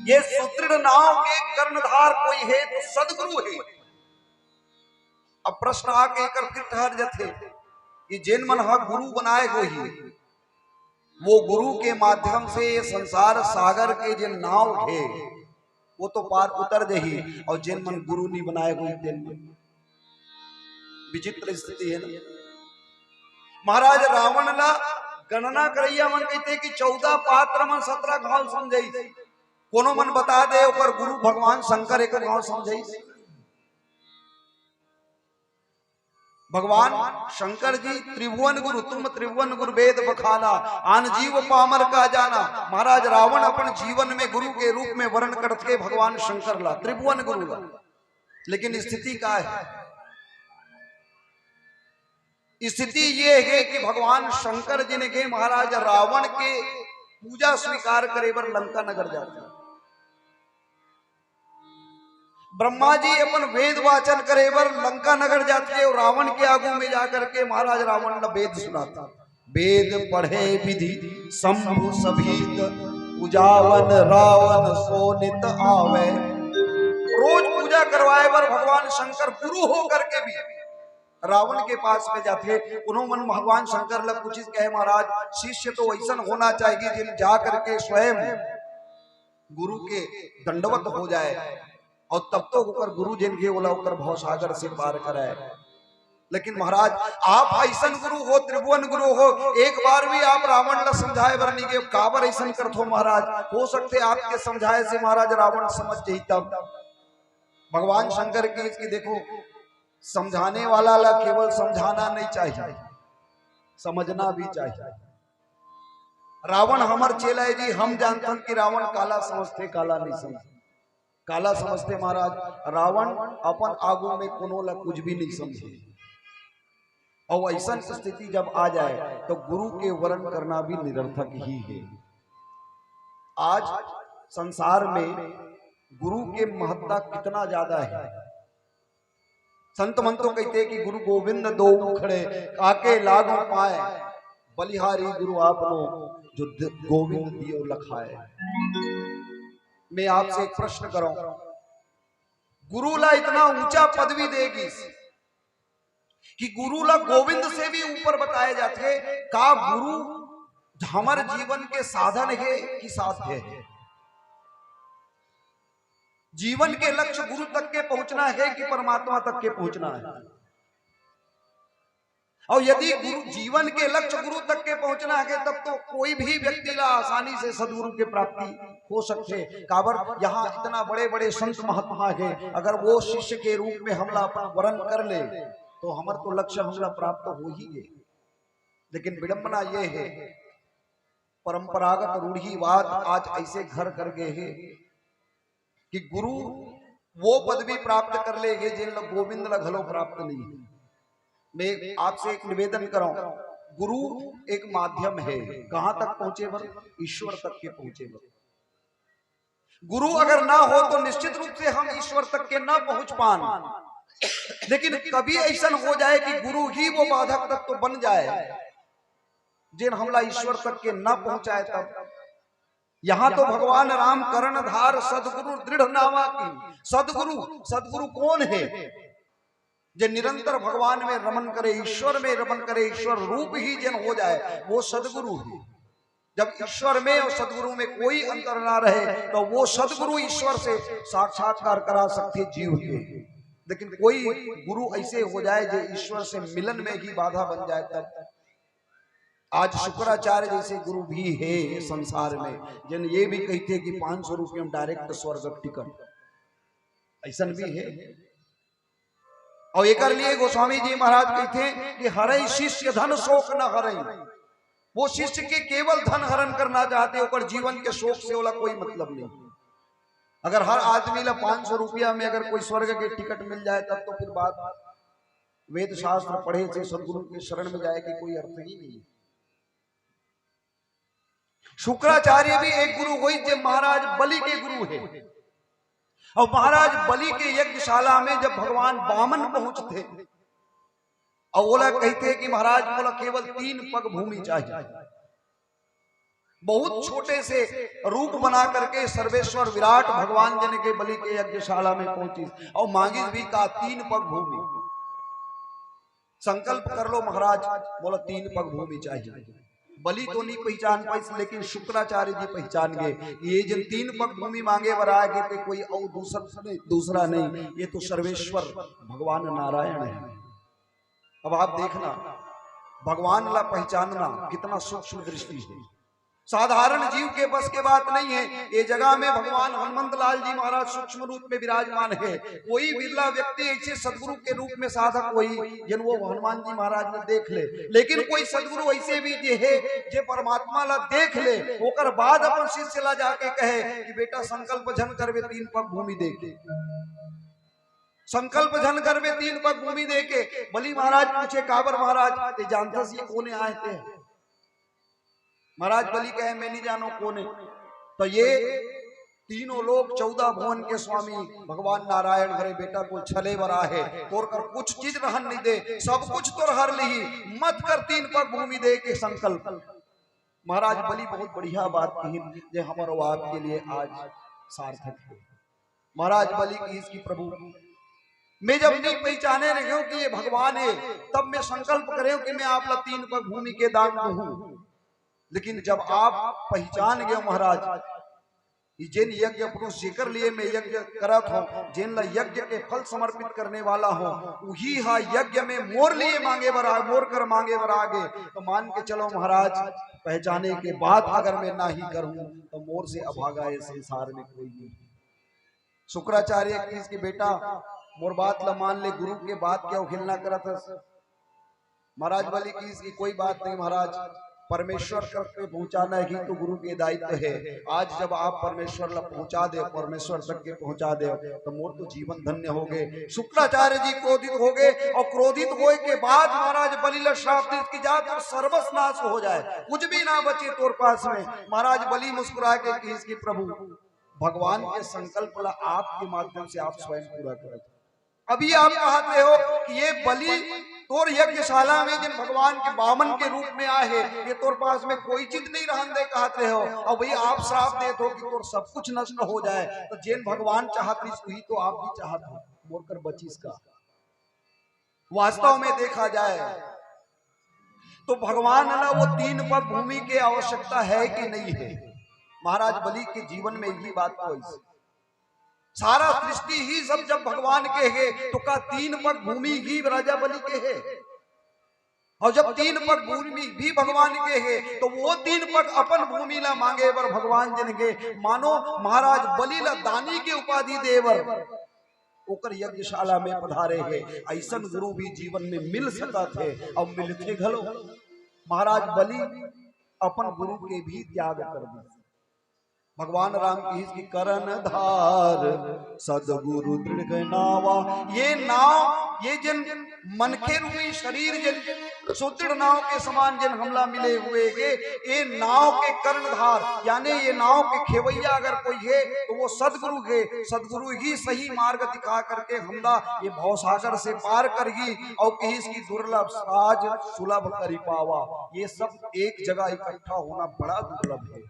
ये सुदृढ़ नाव के कर्णधार कोई हे तो सदगुरु हे। अब प्रश्न आके एकर फिर ठहर जथे कि जेन मन ह गुरु बनाए होही, वो गुरु के माध्यम से ये संसार सागर के जेन नाव हे, वो तो पार उतर जही, अउ जेन मन गुरु नहीं बनाए होही, तेन मन। विचित्र स्थिति हे ना। महाराज रावण ला गणना करैया मन कहिथे कि चौदह पात्र मन सतरह घाव समझाइस। कोनो मन बता दे, ओकर गुरु भगवान शंकर एक घाव समझाइस। भगवान शंकर जी त्रिभुवन गुरु, तुम त्रिभुवन गुरु वेद बखाना, आन जीव पामर का जाना। महाराज रावण अपन जीवन में गुरु के रूप में वर्ण करथे भगवान शंकर ला, त्रिभुवन गुरु ला। लेकिन स्थिति का हे? स्थिति ये हे कि भगवान शंकर जी ने के महाराज रावण के पूजा स्वीकार करे बर लंका नगर जाथे। ब्रह्मा जी अपन वेद वाचन करे बर लंका नगर जाथे अउ रावण के आगू में जा करके महाराज रावण ला वेद सुनाथे। वेद पढ़े विधि शंभु सभीत, पूजावन रावण सोनित आवे। रोज पूजा करवाए बर भगवान शंकर गुरु हो करके भी रावण के पास में जाथे। उन्हों मन भगवान शंकर ला पूछिस, कहे, महाराज, शिष्य तो वैसन होना चाहिए जिन जा करके स्वयं गुरु के दंडवत हो जाए और तब तो ओकर गुरु जेन के ओला ओकर भवसागर से पार कराए। लेकिन महाराज, आप ऐसन गुरु हो, त्रिभुवन गुरु हो, एक बार भी आप रावण ला समझाए बर नहीं गए। काबर ऐसन करथो महाराज? हो सकथे आपके समझाए से महाराज रावण समझ जाही तब। भगवान शंकर की इसकी देखो, समझाने वाला ला केवल समझाना नहीं चाहिए, समझना भी चाहिए। रावण हमर चेला है जी, हम जानथन कि रावण काला समझथे, काला नहीं समझथे। काला समझथे महाराज, रावण अपन आगू में कोनो ला कुछ भी नहीं समझे। और ऐसन स्थिति जब आ जाए तो गुरु के वरण करना भी निरर्थक ही है। आज संसार में गुरु के महत्ता कितना ज्यादा है। संत मन तो कहते कि गुरु गोविंद दो खड़े, काके लागो पाए, बलिहारी गुरु आपनो, जो द-, गोविंद दियो लखाए। मैं आपसे एक प्रश्न करूं, गुरु ला इतना ऊंचा पदवी दे गिस कि गुरु ला गोविंद से भी ऊपर बताए जाथे। का गुरु हमर जीवन के साधन है कि साध्य है? जीवन के लक्ष्य गुरु तक के पहुंचना है कि परमात्मा तक के पहुंचना है? और यदि गुरु, जीवन के लक्ष्य गुरु तक के पहुंचना है, तब तो कोई भी व्यक्ति ला आसानी से सदगुरु के प्राप्ति हो सकथे। काबर, यहाँ इतना बड़े बड़े संत महात्मा है, अगर वो शिष्य के रूप में हमला अपन वरण कर ले तो हमर तो लक्ष्य हमला प्राप्त हो ही गे। लेकिन विडंबना ये है, परंपरागत रूढ़िवाद आज ऐसे घर कर गए है कि गुरु वो पदवी प्राप्त कर ले है जिन ला गोविंद ला घलो प्राप्त नहीं है। मैं आपसे एक निवेदन करूं, गुरु एक माध्यम है। कहां तक पहुंचे बर? ईश्वर तक के पहुंचे बर। गुरु अगर ना हो तो निश्चित रूप से हम ईश्वर तक के ना पहुंच पान। लेकिन कभी ऐसा हो जाए कि गुरु ही वो बाधक तत्व बन जाए जिन हमला ईश्वर तक के ना पहुंचाए, तब यहाँ तो भगवान राम करण धार सदगुरु दृढ़ नावा की। सदगुरु, सदगुरु कौन है? जे निरंतर भगवान में रमन करे, ईश्वर में रमन करे, ईश्वर रूप ही जन हो जाए, वो सदगुरु है। जब ईश्वर में और सदगुरु में कोई अंतर ना रहे तो वो सदगुरु ईश्वर से साक्षात्कार करा सकते जीव के। लेकिन कोई गुरु ऐसे हो जाए जो ईश्वर से मिलन में ही बाधा बन जाए, तब आज शुक्राचार्य जैसे गुरु भी है संसार में, जन ये भी कहते कि पाँच सौ रुपये में डायरेक्ट स्वर्ग टिकट, ऐसा भी है। और एक लिए गोस्वामी जी महाराज कहते कि हरई शिष्य धन शोक न हरई, वो शिष्य के केवल धन हरण करना चाहते, ओकर जीवन के शोक से ओला कोई मतलब नहीं। अगर हर आदमी ला पाँच सौ रुपया में अगर कोई स्वर्ग के टिकट मिल जाए, तब तो फिर बात, वेद शास्त्र पढ़े से सदगुरु के शरण में जाए के कोई अर्थ ही नहीं। शुक्राचार्य भी एक गुरु होई, जे महाराज बलि के गुरु है। और महाराज बलि के यज्ञशाला में जब भगवान वामन पहुंचते और ओला कहते कि महाराज, मोला केवल तीन पग भूमि चाहिए, बहुत छोटे से रूप बना करके सर्वेश्वर विराट भगवान जन के बलि के यज्ञशाला में पहुंची और मांगिस भी का तीन पग भूमि। संकल्प कर लो महाराज, मोला तीन पग भूमि चाहिए। बलि तो नहीं पहचान पाइस, लेकिन शुक्राचार्य जी पहचान गए। ये जिन तीन पग भूमि मांगे बर आए गए थे, कोई और दूसरा नहीं, दूसरा नहीं, ये तो सर्वेश्वर भगवान नारायण है। अब आप देखना, भगवान ला पहचानना कितना सूक्ष्म दृष्टि है, साधारण जीव के बस के बात नहीं है। ये जगह में भगवान हनुमंत लाल जी महाराज सूक्ष्म रूप में विराजमान है। कोई बिरला व्यक्ति ऐसे सदगुरु के रूप में साधक होई, जन वो हनुमान जी महाराज ने देख ले। लेकिन कोई सदगुरु ऐसे भी जे है, जे परमात्मा ला देख ले, ओकर बाद अपन शिष्य ला जाके कहे कि बेटा, संकल्प झन करबे, तीन पग भूमि दे के, संकल्प झन करबे, तीन पग भूमि दे के। बलि महाराज पूछे, काबर महाराज, ते जानथस ये कोने आए थे? महाराज बलि कहे, मैं नहीं जानो कोने। तो ये तीनों लोक चौदह भुवन के स्वामी भगवान नारायण हरे बेटा को छले बर आहे, तोर कर कुछ चीज रहन नहीं दे, सब कुछ तोर हर लिही, मत कर तीन पग भूमि दे के संकल्प। महाराज बलि बहुत बढ़िया बात कहिन, जे हमर वो आपके लिए आज सार्थक है। महाराज बलि कहिस कि प्रभु, मैं जब नहीं पहचाने रहे हूं कि ये भगवान है, तब मैं संकल्प करे हूं कि मैं आप ला तीन पग भूमि के दान दूं। लेकिन जब आप पहचान गए महाराज, कि जेन यज्ञ पुरुष जेकर लिए मैं यज्ञ करत हूं, जेन ला यज्ञ के फल समर्पित करने वाला हूं, वही हा यज्ञ में मोर लिए मांगे बर आ, मोर कर मांगे बर आगे, तो मान के चलो महाराज, पहचाने के बाद अगर मैं नाही करूं, तो मोर से अभागा ये संसार में कोई नहीं। शुक्राचार्य कहिस कि बेटा, मोर बात ला मान ले, गुरु के बात क्या उखिलना करत हस? महाराज बलि कहिस कि कोई बात नहीं महाराज, परमेश्वर तक के पहुंचाना ही तो गुरु के दायित्व है। आज जब आप परमेश्वर ला पहुंचा दे, परमेश्वर तक के पहुंचा दे, तो मोर तो जीवन धन्य हो गए। शुक्राचार्य जी क्रोधित हो गए और क्रोधित होए के बाद महाराज बलि ला श्राप दिस कि जा तोर सर्वस नाश हो जाए, कुछ भी ना बचे तोर पास में। महाराज बलि मुस्कुरा के कहिस कि प्रभु, भगवान के संकल्प ला आपके माध्यम से आप स्वयं पूरा करत। अभी आप कहत रहे हो कि ये बलि तोर यज्ञशाला में जिन भगवान के बामन के रूप में आए है, ये तोर पास में कोई चीज नहीं रहन दे कहत रहे हो, और भाई आप श्राप देत हो कि तोर सब कुछ नष्ट हो जाए, तो जेन भगवान चाहत रहिस वही तो आप भी चाहत हो, मोर कर बचिस का। वास्तव में देखा जाए तो भगवान ला वो तीन पग भूमि के आवश्यकता है कि नहीं है? महाराज बलि के जीवन में यही बात को इस सारा सृष्टि ही सब जब भगवान के है, तो का तीन पग भूमि ही राजा बलि के है? और जब तीन पग भूमि भी भगवान के है, तो वो तीन पग अपन भूमि ला मांगे बर भगवान जिनके, मानो महाराज बलि ला दानी के उपाधि दे बर ओकर यज्ञशाला में पधारे है। ऐसन गुरु भी जीवन में मिल सकत है और मिलथे घलो। महाराज बलि अपन गुरु के भी त्याग कर दी। भगवान राम कहिस कि करन धार सदगुरु दृढ़ नावा। ये नाव, ये जिन मनखे रूपी शरीर जिन सुदृढ़ नाव के समान जिन हमला मिले हुए के, ये नाव के कर्णधार यानी ये नाव के खेवैया अगर कोई है तो वो सदगुरु है। सदगुरु ही सही मार्ग दिखा करके हमला ये भवसागर से पार करही। और कहिस कि दुर्लभ साज सुलभ करि पावा, ये सब एक जगह इकट्ठा होना बड़ा दुर्लभ है।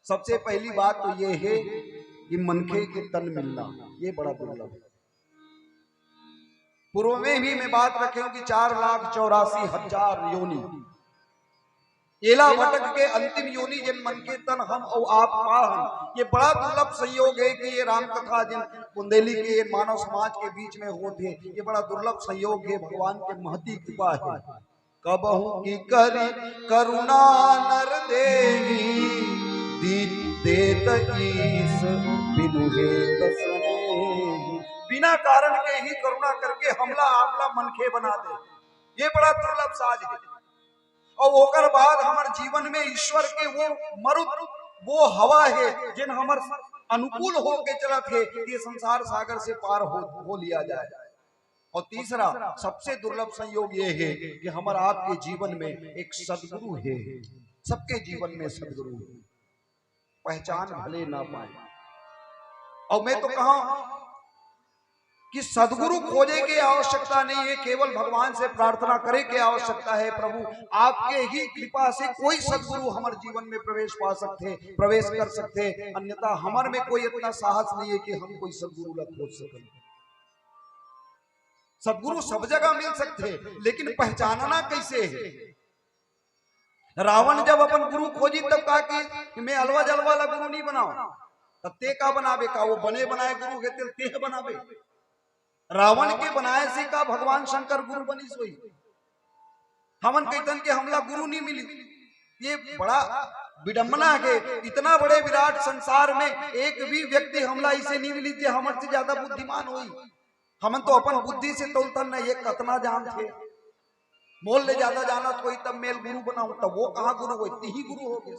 सबसे पहली बात तो ये है कि मनखे के तन मिलना, ये बड़ा दुर्लभ है। पूर्व में भी मैं बात रखे हूं कि चार लाख चौरासी हजार योनि, एला भटक के अंतिम योनि जिन मनखे तन हम और आप पाहन, ये बड़ा दुर्लभ संयोग है कि ये राम कथा जिन बुंदेली के मानव समाज के बीच में होत है, ये बड़ा दुर्लभ संयोग है, भगवान के महती कृपा है। कबहु की करी करुणा नर देही, दी-, देत ईस बिनु हेत स्नेही। बिना कारण के ही करुणा करके हमला आपला मनखे बना दे, ये बड़ा दुर्लभ साज है। और ओकर बाद हमर जीवन में ईश्वर के वो मरुत, वो हवा है जिन हमर अनुकूल होके चलत है कि संसार सागर से पार हो, हो लिया जाए। और तीसरा सबसे दुर्लभ संयोग ये है कि हमर आपके जीवन में एक सदगुरु है। सबके जीवन में सदगुरु है, पहचान भले ना पाए। और मैं तो कहा कि सदगुरु खोजे के आवश्यकता नहीं है, केवल भगवान से प्रार्थना करे के आवश्यकता है। प्रभु, आपके ही कृपा से कोई सदगुरु हमर जीवन में प्रवेश पा सकते, प्रवेश कर सकते, अन्यथा हमर में कोई इतना साहस नहीं है कि हम कोई सदगुरु ला खोज सकें। सदगुरु सब जगह मिल सकते हैं, लेकिन पहचानना कैसे है? रावण जब अपन गुरु खोजी तब कहा कि मैं अलवा जलवा ला गुरु नहीं बनाओ, तब ते का बनाबे? का वो बने बनाए गुरु के तेल तेह बनाबे? रावण के बनाए से का भगवान शंकर गुरु बनी सोई? हमन कहतन के हमला गुरु नहीं मिली। ये बड़ा विडंबना है। इतना बड़े विराट संसार में एक भी व्यक्ति हमला इसे नहीं मिली जे हमर से ज्यादा बुद्धिमान होई। हमन तो अपन बुद्धि से तौलतन न, ये कतना जानथे, मोल ले ज्यादा जानत कोई, तब मेल गुरु बनाऊं, तब वो कहाँ गुरु होई, तिही गुरु हो गए।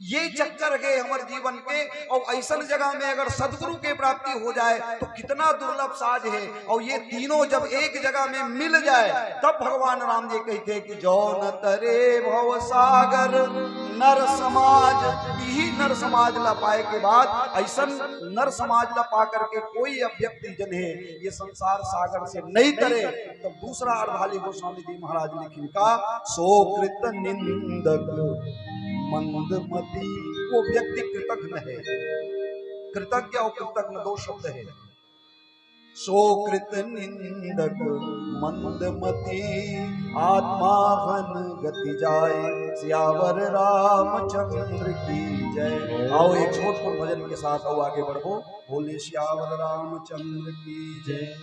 ये चक्कर हे हमर जीवन के। अउ अइसन जगह में अगर सदगुरु के प्राप्ति हो जाए तो कितना दुर्लभ साज हे। अउ ये तीनों जब एक जगह में मिल जाए तब भगवान राम जी कहिथे कि "जो न तरे भव सागर नर समाज।" इही नर समाज ला पाए के बाद, अइसन नर समाज ला पा करके कोई अभ्यक्ति जन हे, ये संसार सागर से नहीं तरे। तब दूसरा अर्धाली गोस्वामी जी महाराज लिखिन का, "सो कृत निंदक मंदमती।" वो व्यक्ति कृतघ्न हे, कृतज्ञ अउ कृतघ्न दो शब्द हे। "सो कृत निंदक मंदमती, आत्मा घन गति जाय।" सियावर रामचंद्र की जय। आओ, एक छोट भजन के साथ आओ आगे बढ़बो। बोले सियावर रामचंद्र की जय।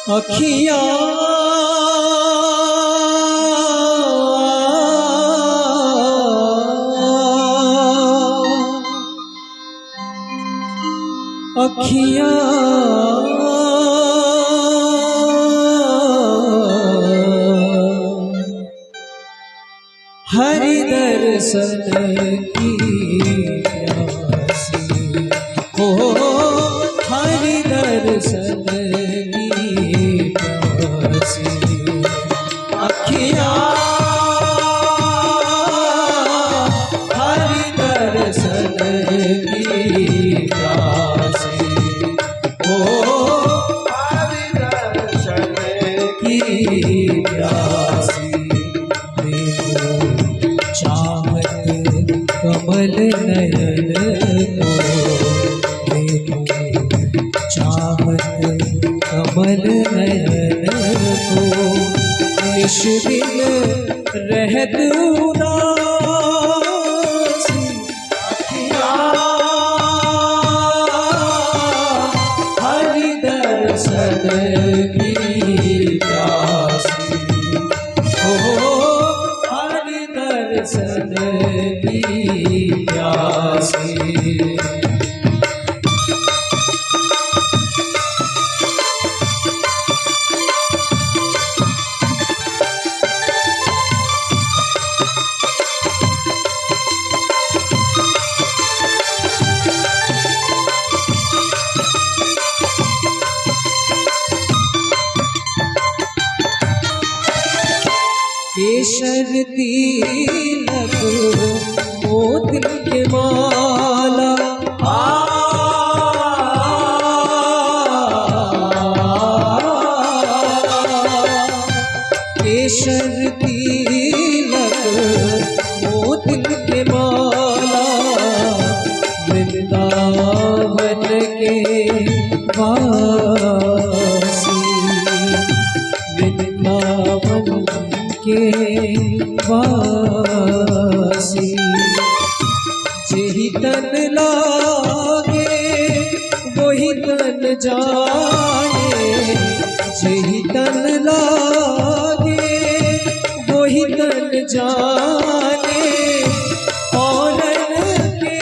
अखियाँ अखियाँ हरि दर्शन की प्यासी, ओ हरि दर्शन की प्यासी। अखियाँ हरि दर्शन की प्यासी, ओ हरि दर्शन की प्यासी। देखो चाहत कमल नयन को, देखो चाहत कमल नयन को, निशिदिन रहत उदासी। अखियाँ हरि दर्शन की प्यासी, ओ हरि दर्शन की प्यासी। केसर तिलक मोतिन के माला, आ, केसर तिलक मोतिन के माला, वृंदावन के वासी, वृंदावन के वासी। जेहि तन लागे वही तन जाने, जेहि तन लागे वही तन जाने, औरन के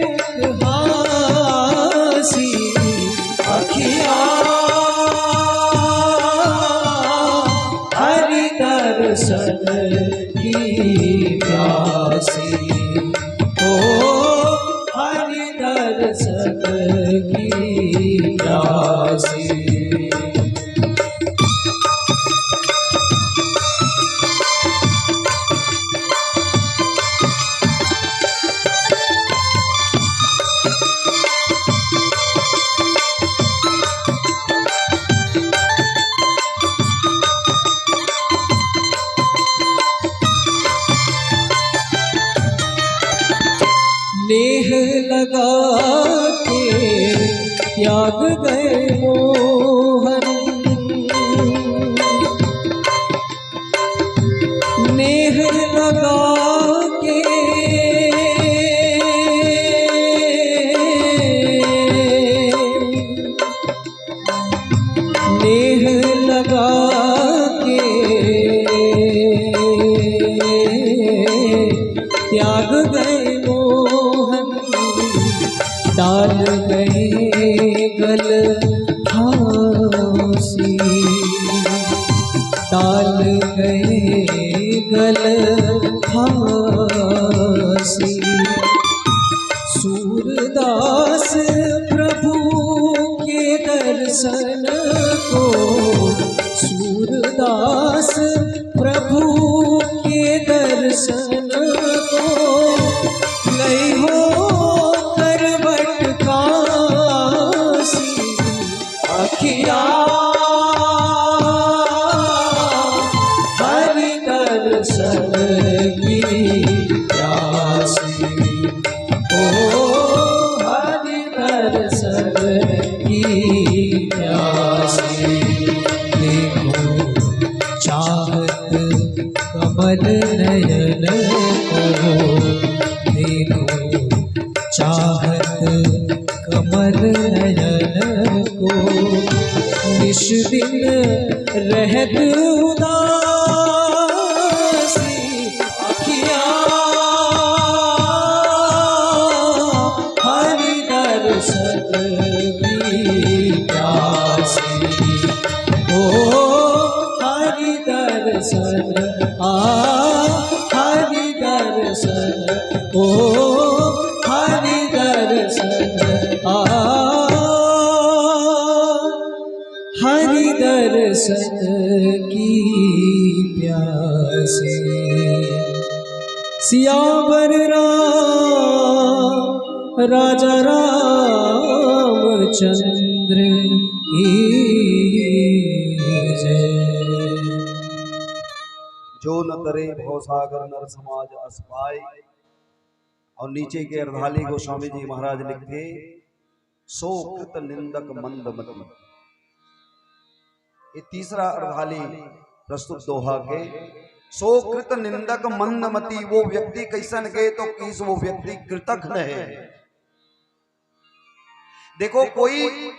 मुख हासी। अखियाँ हरि दर्शन की प्यासी, ओ हरि दर्शन की प्यासी। लग गए मोहन, नेह लगा के। नेह लगा के त्याग गए मोहन, डाल गए गल फांसी, डाल गए गल फांसी। सूरदास प्रभु के दर्शन को, सूरदास प्रभु के दर्शन को, लई हो करवट कांसी। अखिया हरि दर्शन की प्यासी, ओ हरि दर्शन की प्यासी। देखो चाहत कमल नयन को, देखो चाहत कमल नयन को, निश दिन रहत उदासी। अखिया हरि दर्शन की प्यासी, ओ हरि दर्शन, आ हरि दर्शन, ओ हरि दर्शन, आ हरि दर्शन की प्यासी। सियावर राम राजा रामचंद्र की जय। जो न तरे भवसागर नर समाज अस पाए। और नीचे के अर्धाली गोस्वामी जी महाराज लिखथे, सो कृत निंदक मंदमती। ये तीसरा अर्धाली प्रस्तुत दोहा के, सो कृत निंदक मंदमती, वो व्यक्ति कैसन के, तो किस वो व्यक्ति कृतघ्न है। देखो, कोई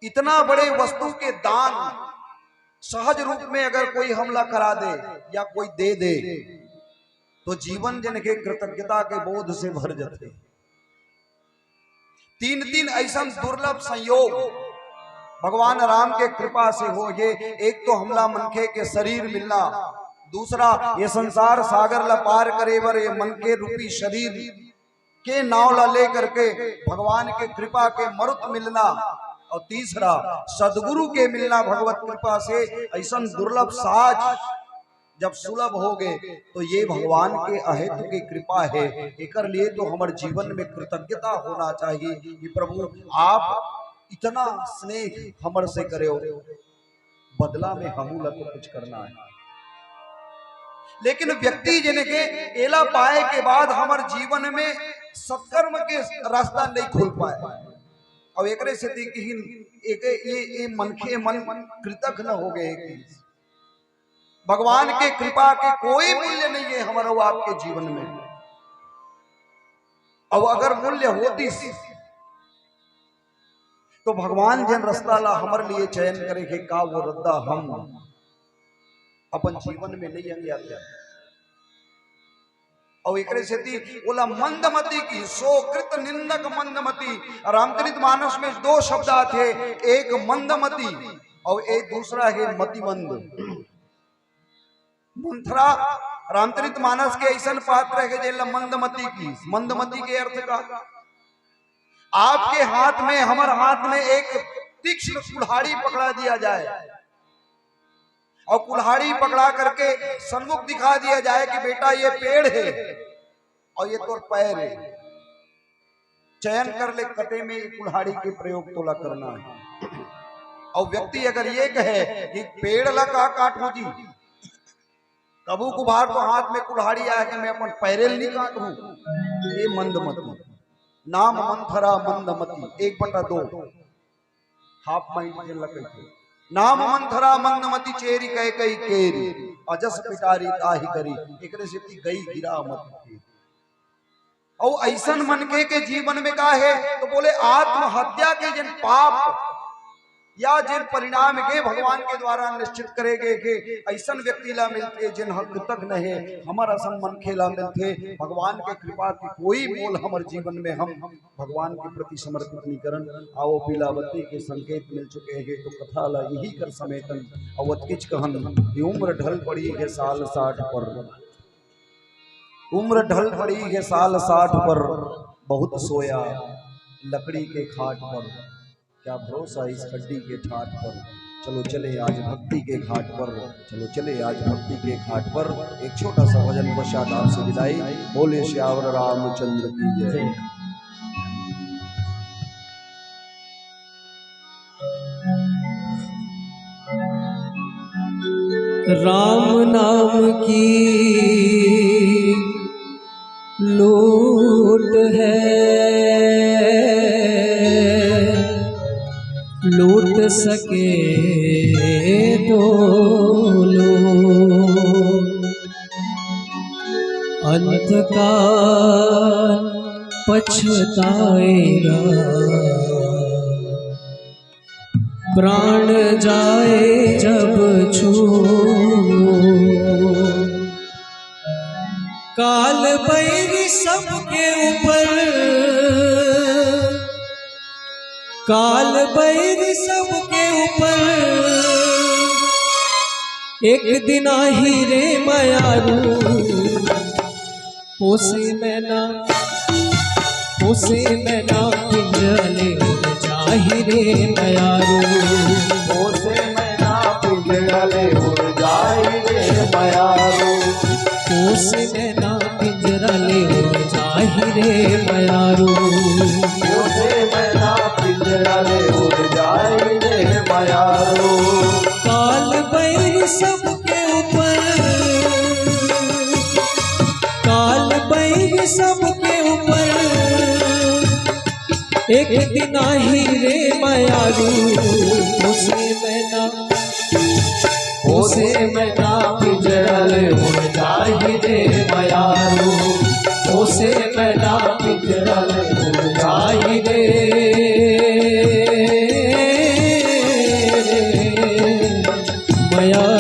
इतना बड़े वस्तु के दान सहज रूप में अगर कोई हमला करा दे या कोई दे दे, तो जीवन जन के कृतज्ञता के बोध से भर जाते। तीन तीन ऐसन दुर्लभ संयोग भगवान राम के कृपा से हो गए। एक तो हमला मनखे के शरीर मिलना, दूसरा ये संसार सागर ला पार करे बर ये मनखे रूपी शरीर के नाव ला लेकर के भगवान के कृपा के मरुत मिलना, और तीसरा सदगुरु के मिलना भगवत कृपा से। ऐसन दुर्लभ साज जब सुलभ हो गए, तो ये भगवान के अहेतु की कृपा है। एकर लिए तो हमर जीवन में कृतज्ञता होना चाहिए कि प्रभु, आप इतना स्नेह हमर से करे हो, बदला में हमू ला तो कुछ करना है। लेकिन व्यक्ति जने के एला पाए के बाद हमर जीवन में सत्कर्म के रास्ता नहीं खुल पाए, और एकरे सेती किहिन एक ये, ये मनखे मन कृतघ्न हो गए कि भगवान के कृपा के कोई मूल्य नहीं है हमर अउ आपके जीवन में। अब अगर मूल्य होतिस, तो भगवान जेन रास्ता ला हमर लिए चयन करे हे, का वो रद्दा हम अपन जीवन में नहीं अंग्याते? अउ एकरे सेती ओला मंदमती की, सो कृत निंदक मंदमती। रामचरित मानस में दो शब्द आथे, एक मंदमती और एक दूसरा है मतिमंद। मंथरा रामचरित मानस के ऐसन पात्र है जेला मंदमती की। मंदमती के अर्थ का? आपके हाथ में, हमर हाथ में एक तीक्ष्ण कुल्हाड़ी पकड़ा दिया जाए और कुल्हाड़ी पकड़ा करके सन्मुख दिखा दिया जाए कि बेटा, ये पेड़ है और ये तोर पैर है, चयन कर ले, कते में ये कुल्हाड़ी के प्रयोग तोला करना है। और व्यक्ति अगर ये कहे कि पेड़ ला का काटहूं जी, कभू कुभार तो हाथ में कुल्हाड़ी आए कि मैं अपन पैरेल नहीं काटहूं, ये मंदमती। नाम मंथरा मंदमती, एक बटा दो। हाफ माइंड जेन ल कहिथे। नाम मंथरा मंदमती चेरी कैकई केरी, अजस पिटारी ताहि करी, एकरे सेती गई गिरा मति फेरी। अउ अइसन मनखे के जीवन में का हे, तो बोले आत्महत्या के जेन पाप या जेन परिणाम के भगवान के द्वारा निश्चित करे गे हे, अइसन व्यक्ति ला मिलथे जेन ह कृतज्ञ हे, हमर असन मनखे ला मिलथे। भगवान के कृपा के कोई मोल हमर जीवन में हम भगवान के प्रति समर्पित नइ करन। आओ पीला बत्ती के संकेत मिल चुके हे, तो कथा ला इही कर समेटन। अउ अतकिच कहन कि उम्र ढल पड़ी हे साल साठ पर, उम्र ढल पड़ी हे साल साठ पर, बहुत सोया लकड़ी के खाट पर, क्या भरोसा इस हड्डी के ठाट पर। चलो चले आज भक्ति के घाट पर, चलो चले आज भक्ति के घाट पर। एक छोटा सा भजन पश्चात आपसे विदाई। बोले सियावर रामचंद्र की जय। राम नाम की लूट है, लूट सके तो लो। अंत काल पछताएगा, प्राण जाए जब छू। काल बैरी सबके ऊपर, काल बैरी सबके ऊपर, एक दिन आही रे मयारू। पोसे मैना, पोसे मैना पिंजरा ले उड़ जाही रे मयारू। पोसे मैना पिंजरा ले उड़ जाही रे मयारू। पोसे मैना पिंजरा ले उड़ जाही रे मयारू। पोसे मैना पिंजरा ले उड़ जाही रे मयारू। काल बैरी सबके ऊपर, काल बैरी सबके ऊपर, एक दिन आही रे मयारू। पोसे मैना, पोसे मैना पिंजरा ले उड़ जाही रे मयारू। पोसे मैना पिंजरा ले उड़ जाही रे मयारू।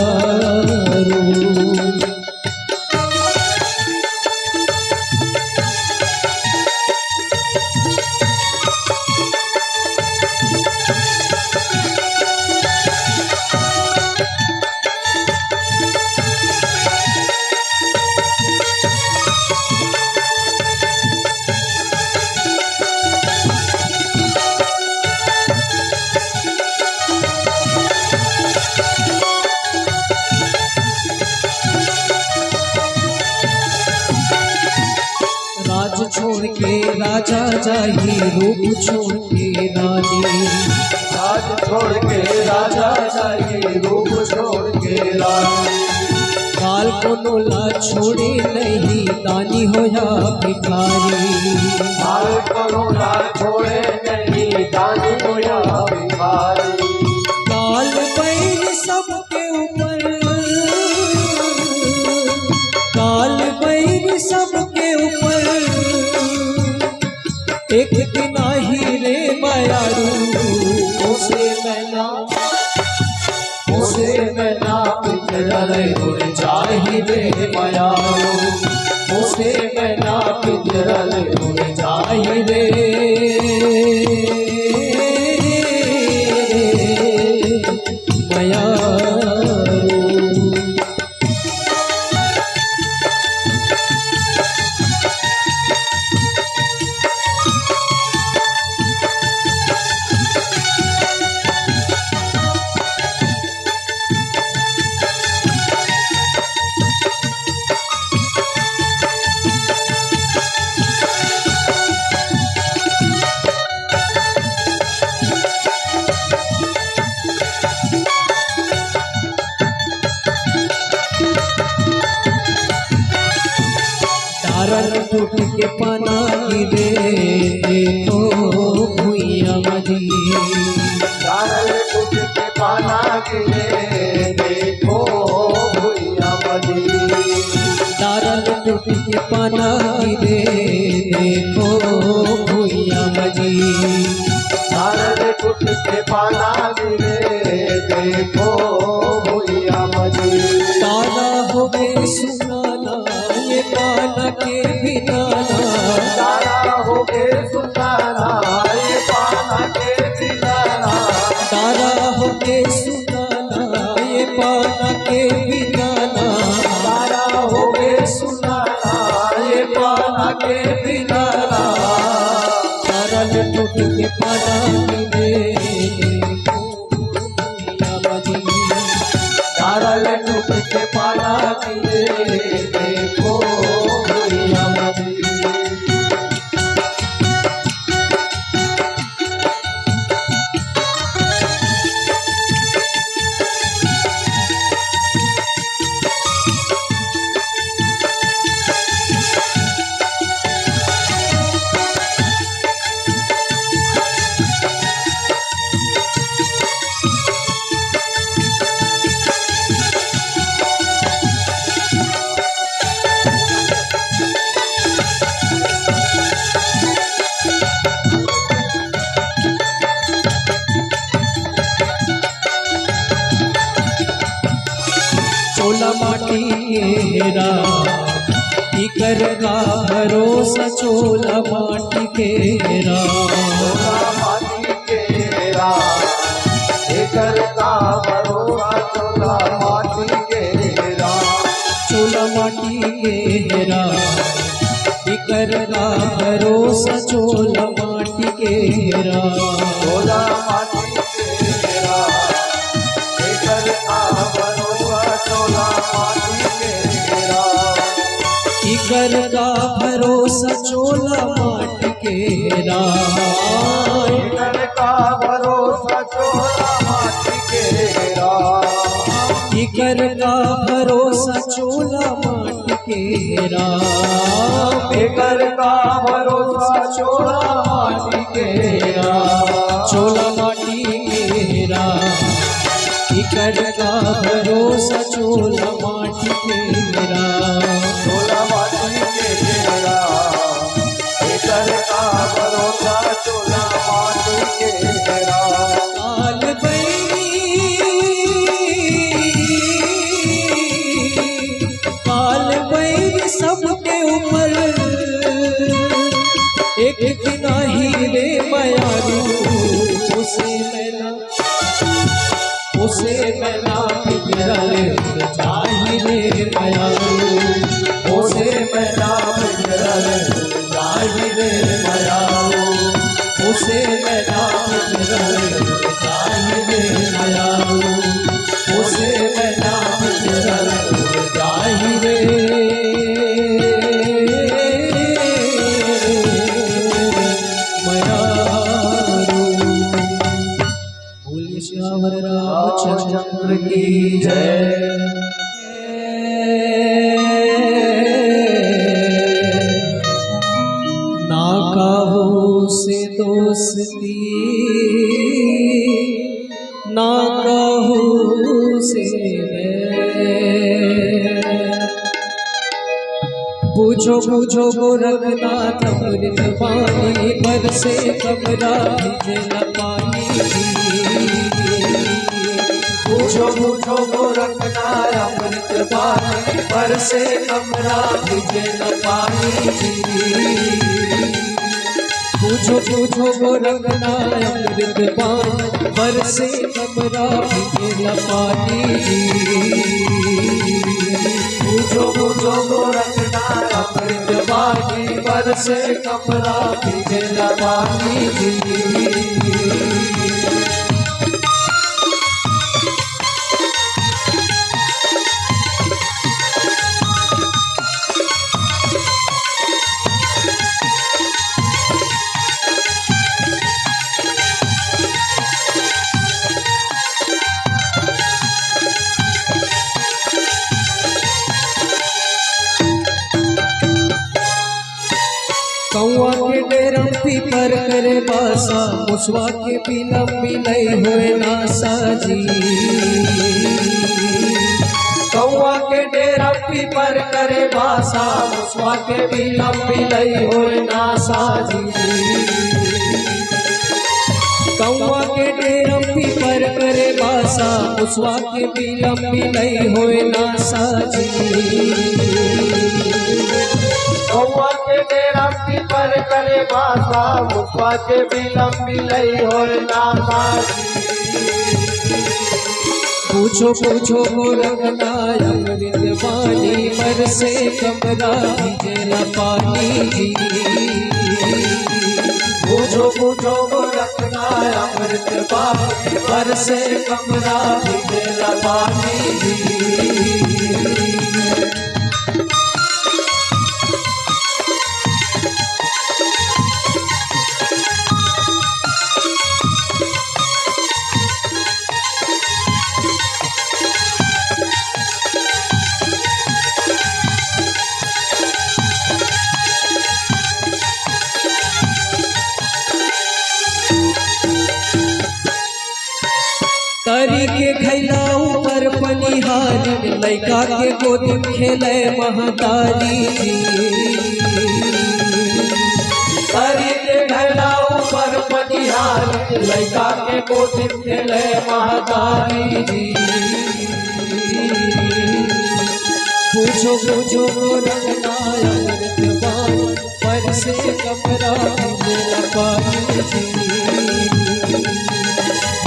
राज छोड़ के राजा जाही, रूप छोड़ के रानी। राज छोड़ के राजा जाही, रूप छोड़ के रानी। काल कोनो ला छोड़े नहीं, दानी हो या भिखारी। काल कोनो ला छोड़े नहीं, दानी हो या भिखारी। काल बैरी सबके ऊपर, काल बैरी सबके ऊपर, एक दिन आही रे मयारू। पोसे मैना, पोसे मैना पिंजरा ले उड़ जाही रे मयारू। पोसे मैना पिंजरा ले उड़ जाही रे मयारू। डारल टूट के पना गिरे, देखो भुइया मजी। डारल गिरे, देखो भुइयां म जी। डारा ले टूट के पाना गिरे, देखो भुइयां म जी। डारा ले टूट के पाना गिरे, देखो भुइयां म जी। डारा होगे सुना ना, ये पाना के बिना ना। डारा होगे सुना ना, ये पाना के बिना ना। डारा होगे सुना ना, ये पाना के बिना ना। डारा होगे सुना ना, ये पाना के बिना ना। डारा ले टूट के पाना गिरे, डारा ले टूट के पाना गिरे, देखो भुइयां म जी। चोला माटी के हेरा, इकर का भरोसा चोला माटी के हेरा। चोला माटी के हेरा, एकर का भरोसा चोला माटी के हेरा। चोला माटी के हेरा, इकर का भरोसा चोला माटी के हेरा। चोला माटी के हेरा, एकर का भरोसा चोला माटी के हेरा। इकर का भरोसा चोला माटी के हेरा। इकर का भरोसा चोला माटी के हेरा। इकर का भरोसा चोला माटी के हेरा। एकर का भरोसा चोला माटी के हेरा। चोला माटी के हेरा, इकर का भरोसा चोला माटी के हेरा। चोला माटी के हेरा, एकर का भरोसा चोला माटी के हेरा। काल बैरी, काल बैरी सबके ऊपर, एक दिन आही रे मयारू, उसे मैं ना, उसे मैं ना बिगड़ल जाही रे मयारू, उसे मैं ना बिगड़ल जाही रे मयारू, उसे मैं ना बिगड़ल जाही रे मयारू, उसे मैं ना बिगड़ल जाही रे मयारू। बोलिए सियावर रामचंद्र की जय। ना काहू से दोस्ती, ना काहू से बैर। बूझो बूझो गोरखनाथ अमृत पानी, बरसे कमरा भीजे न पानी। बूझो बूझो गोरखनाथ अमृत पानी, बरसे कमरा भीजे न पानी। बूझो बूझो गोरखनाथ अमृत पानी, बरसे कमरा भीजे न पानी जी। बूझो बूझो गोरखनाथ अमृत पानी, बरसे कमरा भीजे न पानी जी। कौआ के डेरम पीपर करे बासा, मुसवा के बिलम मिलई होए नासा जी। कौआ के डेरा पीपर करे बासा, मुसवा के बिलम बिलई होय नासा जी। कौआ के डेरा पीपर करे बासा, मुसवा के बिलम बिलई होय नासा जी। कौआ के डेरा पीपर करे बासा, मुसवा के बिलम बिलई होय नासा जी। पूछो पूछो गोरखनाथ अमृत पानी, बरसे कमरा भीजेला पानी जी। पूछो पूछो गोरखनाथ अमृत पानी, बरसे कमरा भीजेला पानी जी। तरी के घैला ऊपर पनिहारी में लइका के गोदी में खेले महतारी जी। तरी के घैला ऊपर पनिहारी में लइका के गोदी में खेले महतारी जी। पूछो पूछो गोरखनाथ अमृत पानी, बरसे कमरा भीजेला पानी जी।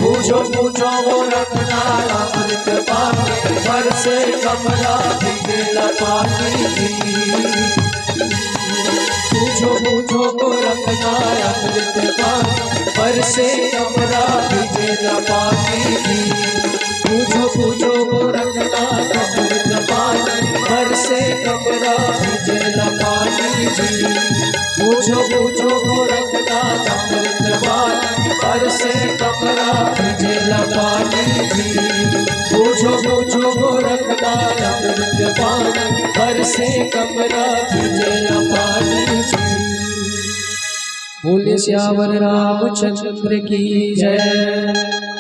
पूछो पूछो गोरखनाथ अमृत पानी, बरसे कमरा भीजेला पानी जी। पूछो पूछो गोरखनाथ अमृत पानी, बरसे कमरा भीजेला पानी जी। पूछो पूछो गोरखनाथ अमृत पानी, बरसे कमरा भीजेला पानी जी। पूछो पूछो गोरखनाथ अमृत पानी, बरसे कमरा भीजेला पानी जी। पूछो पूछो गोरखनाथ अमृत पानी, बरसे कमरा भीजेला पानी जी। बोले सियावर रामचंद्र की जय।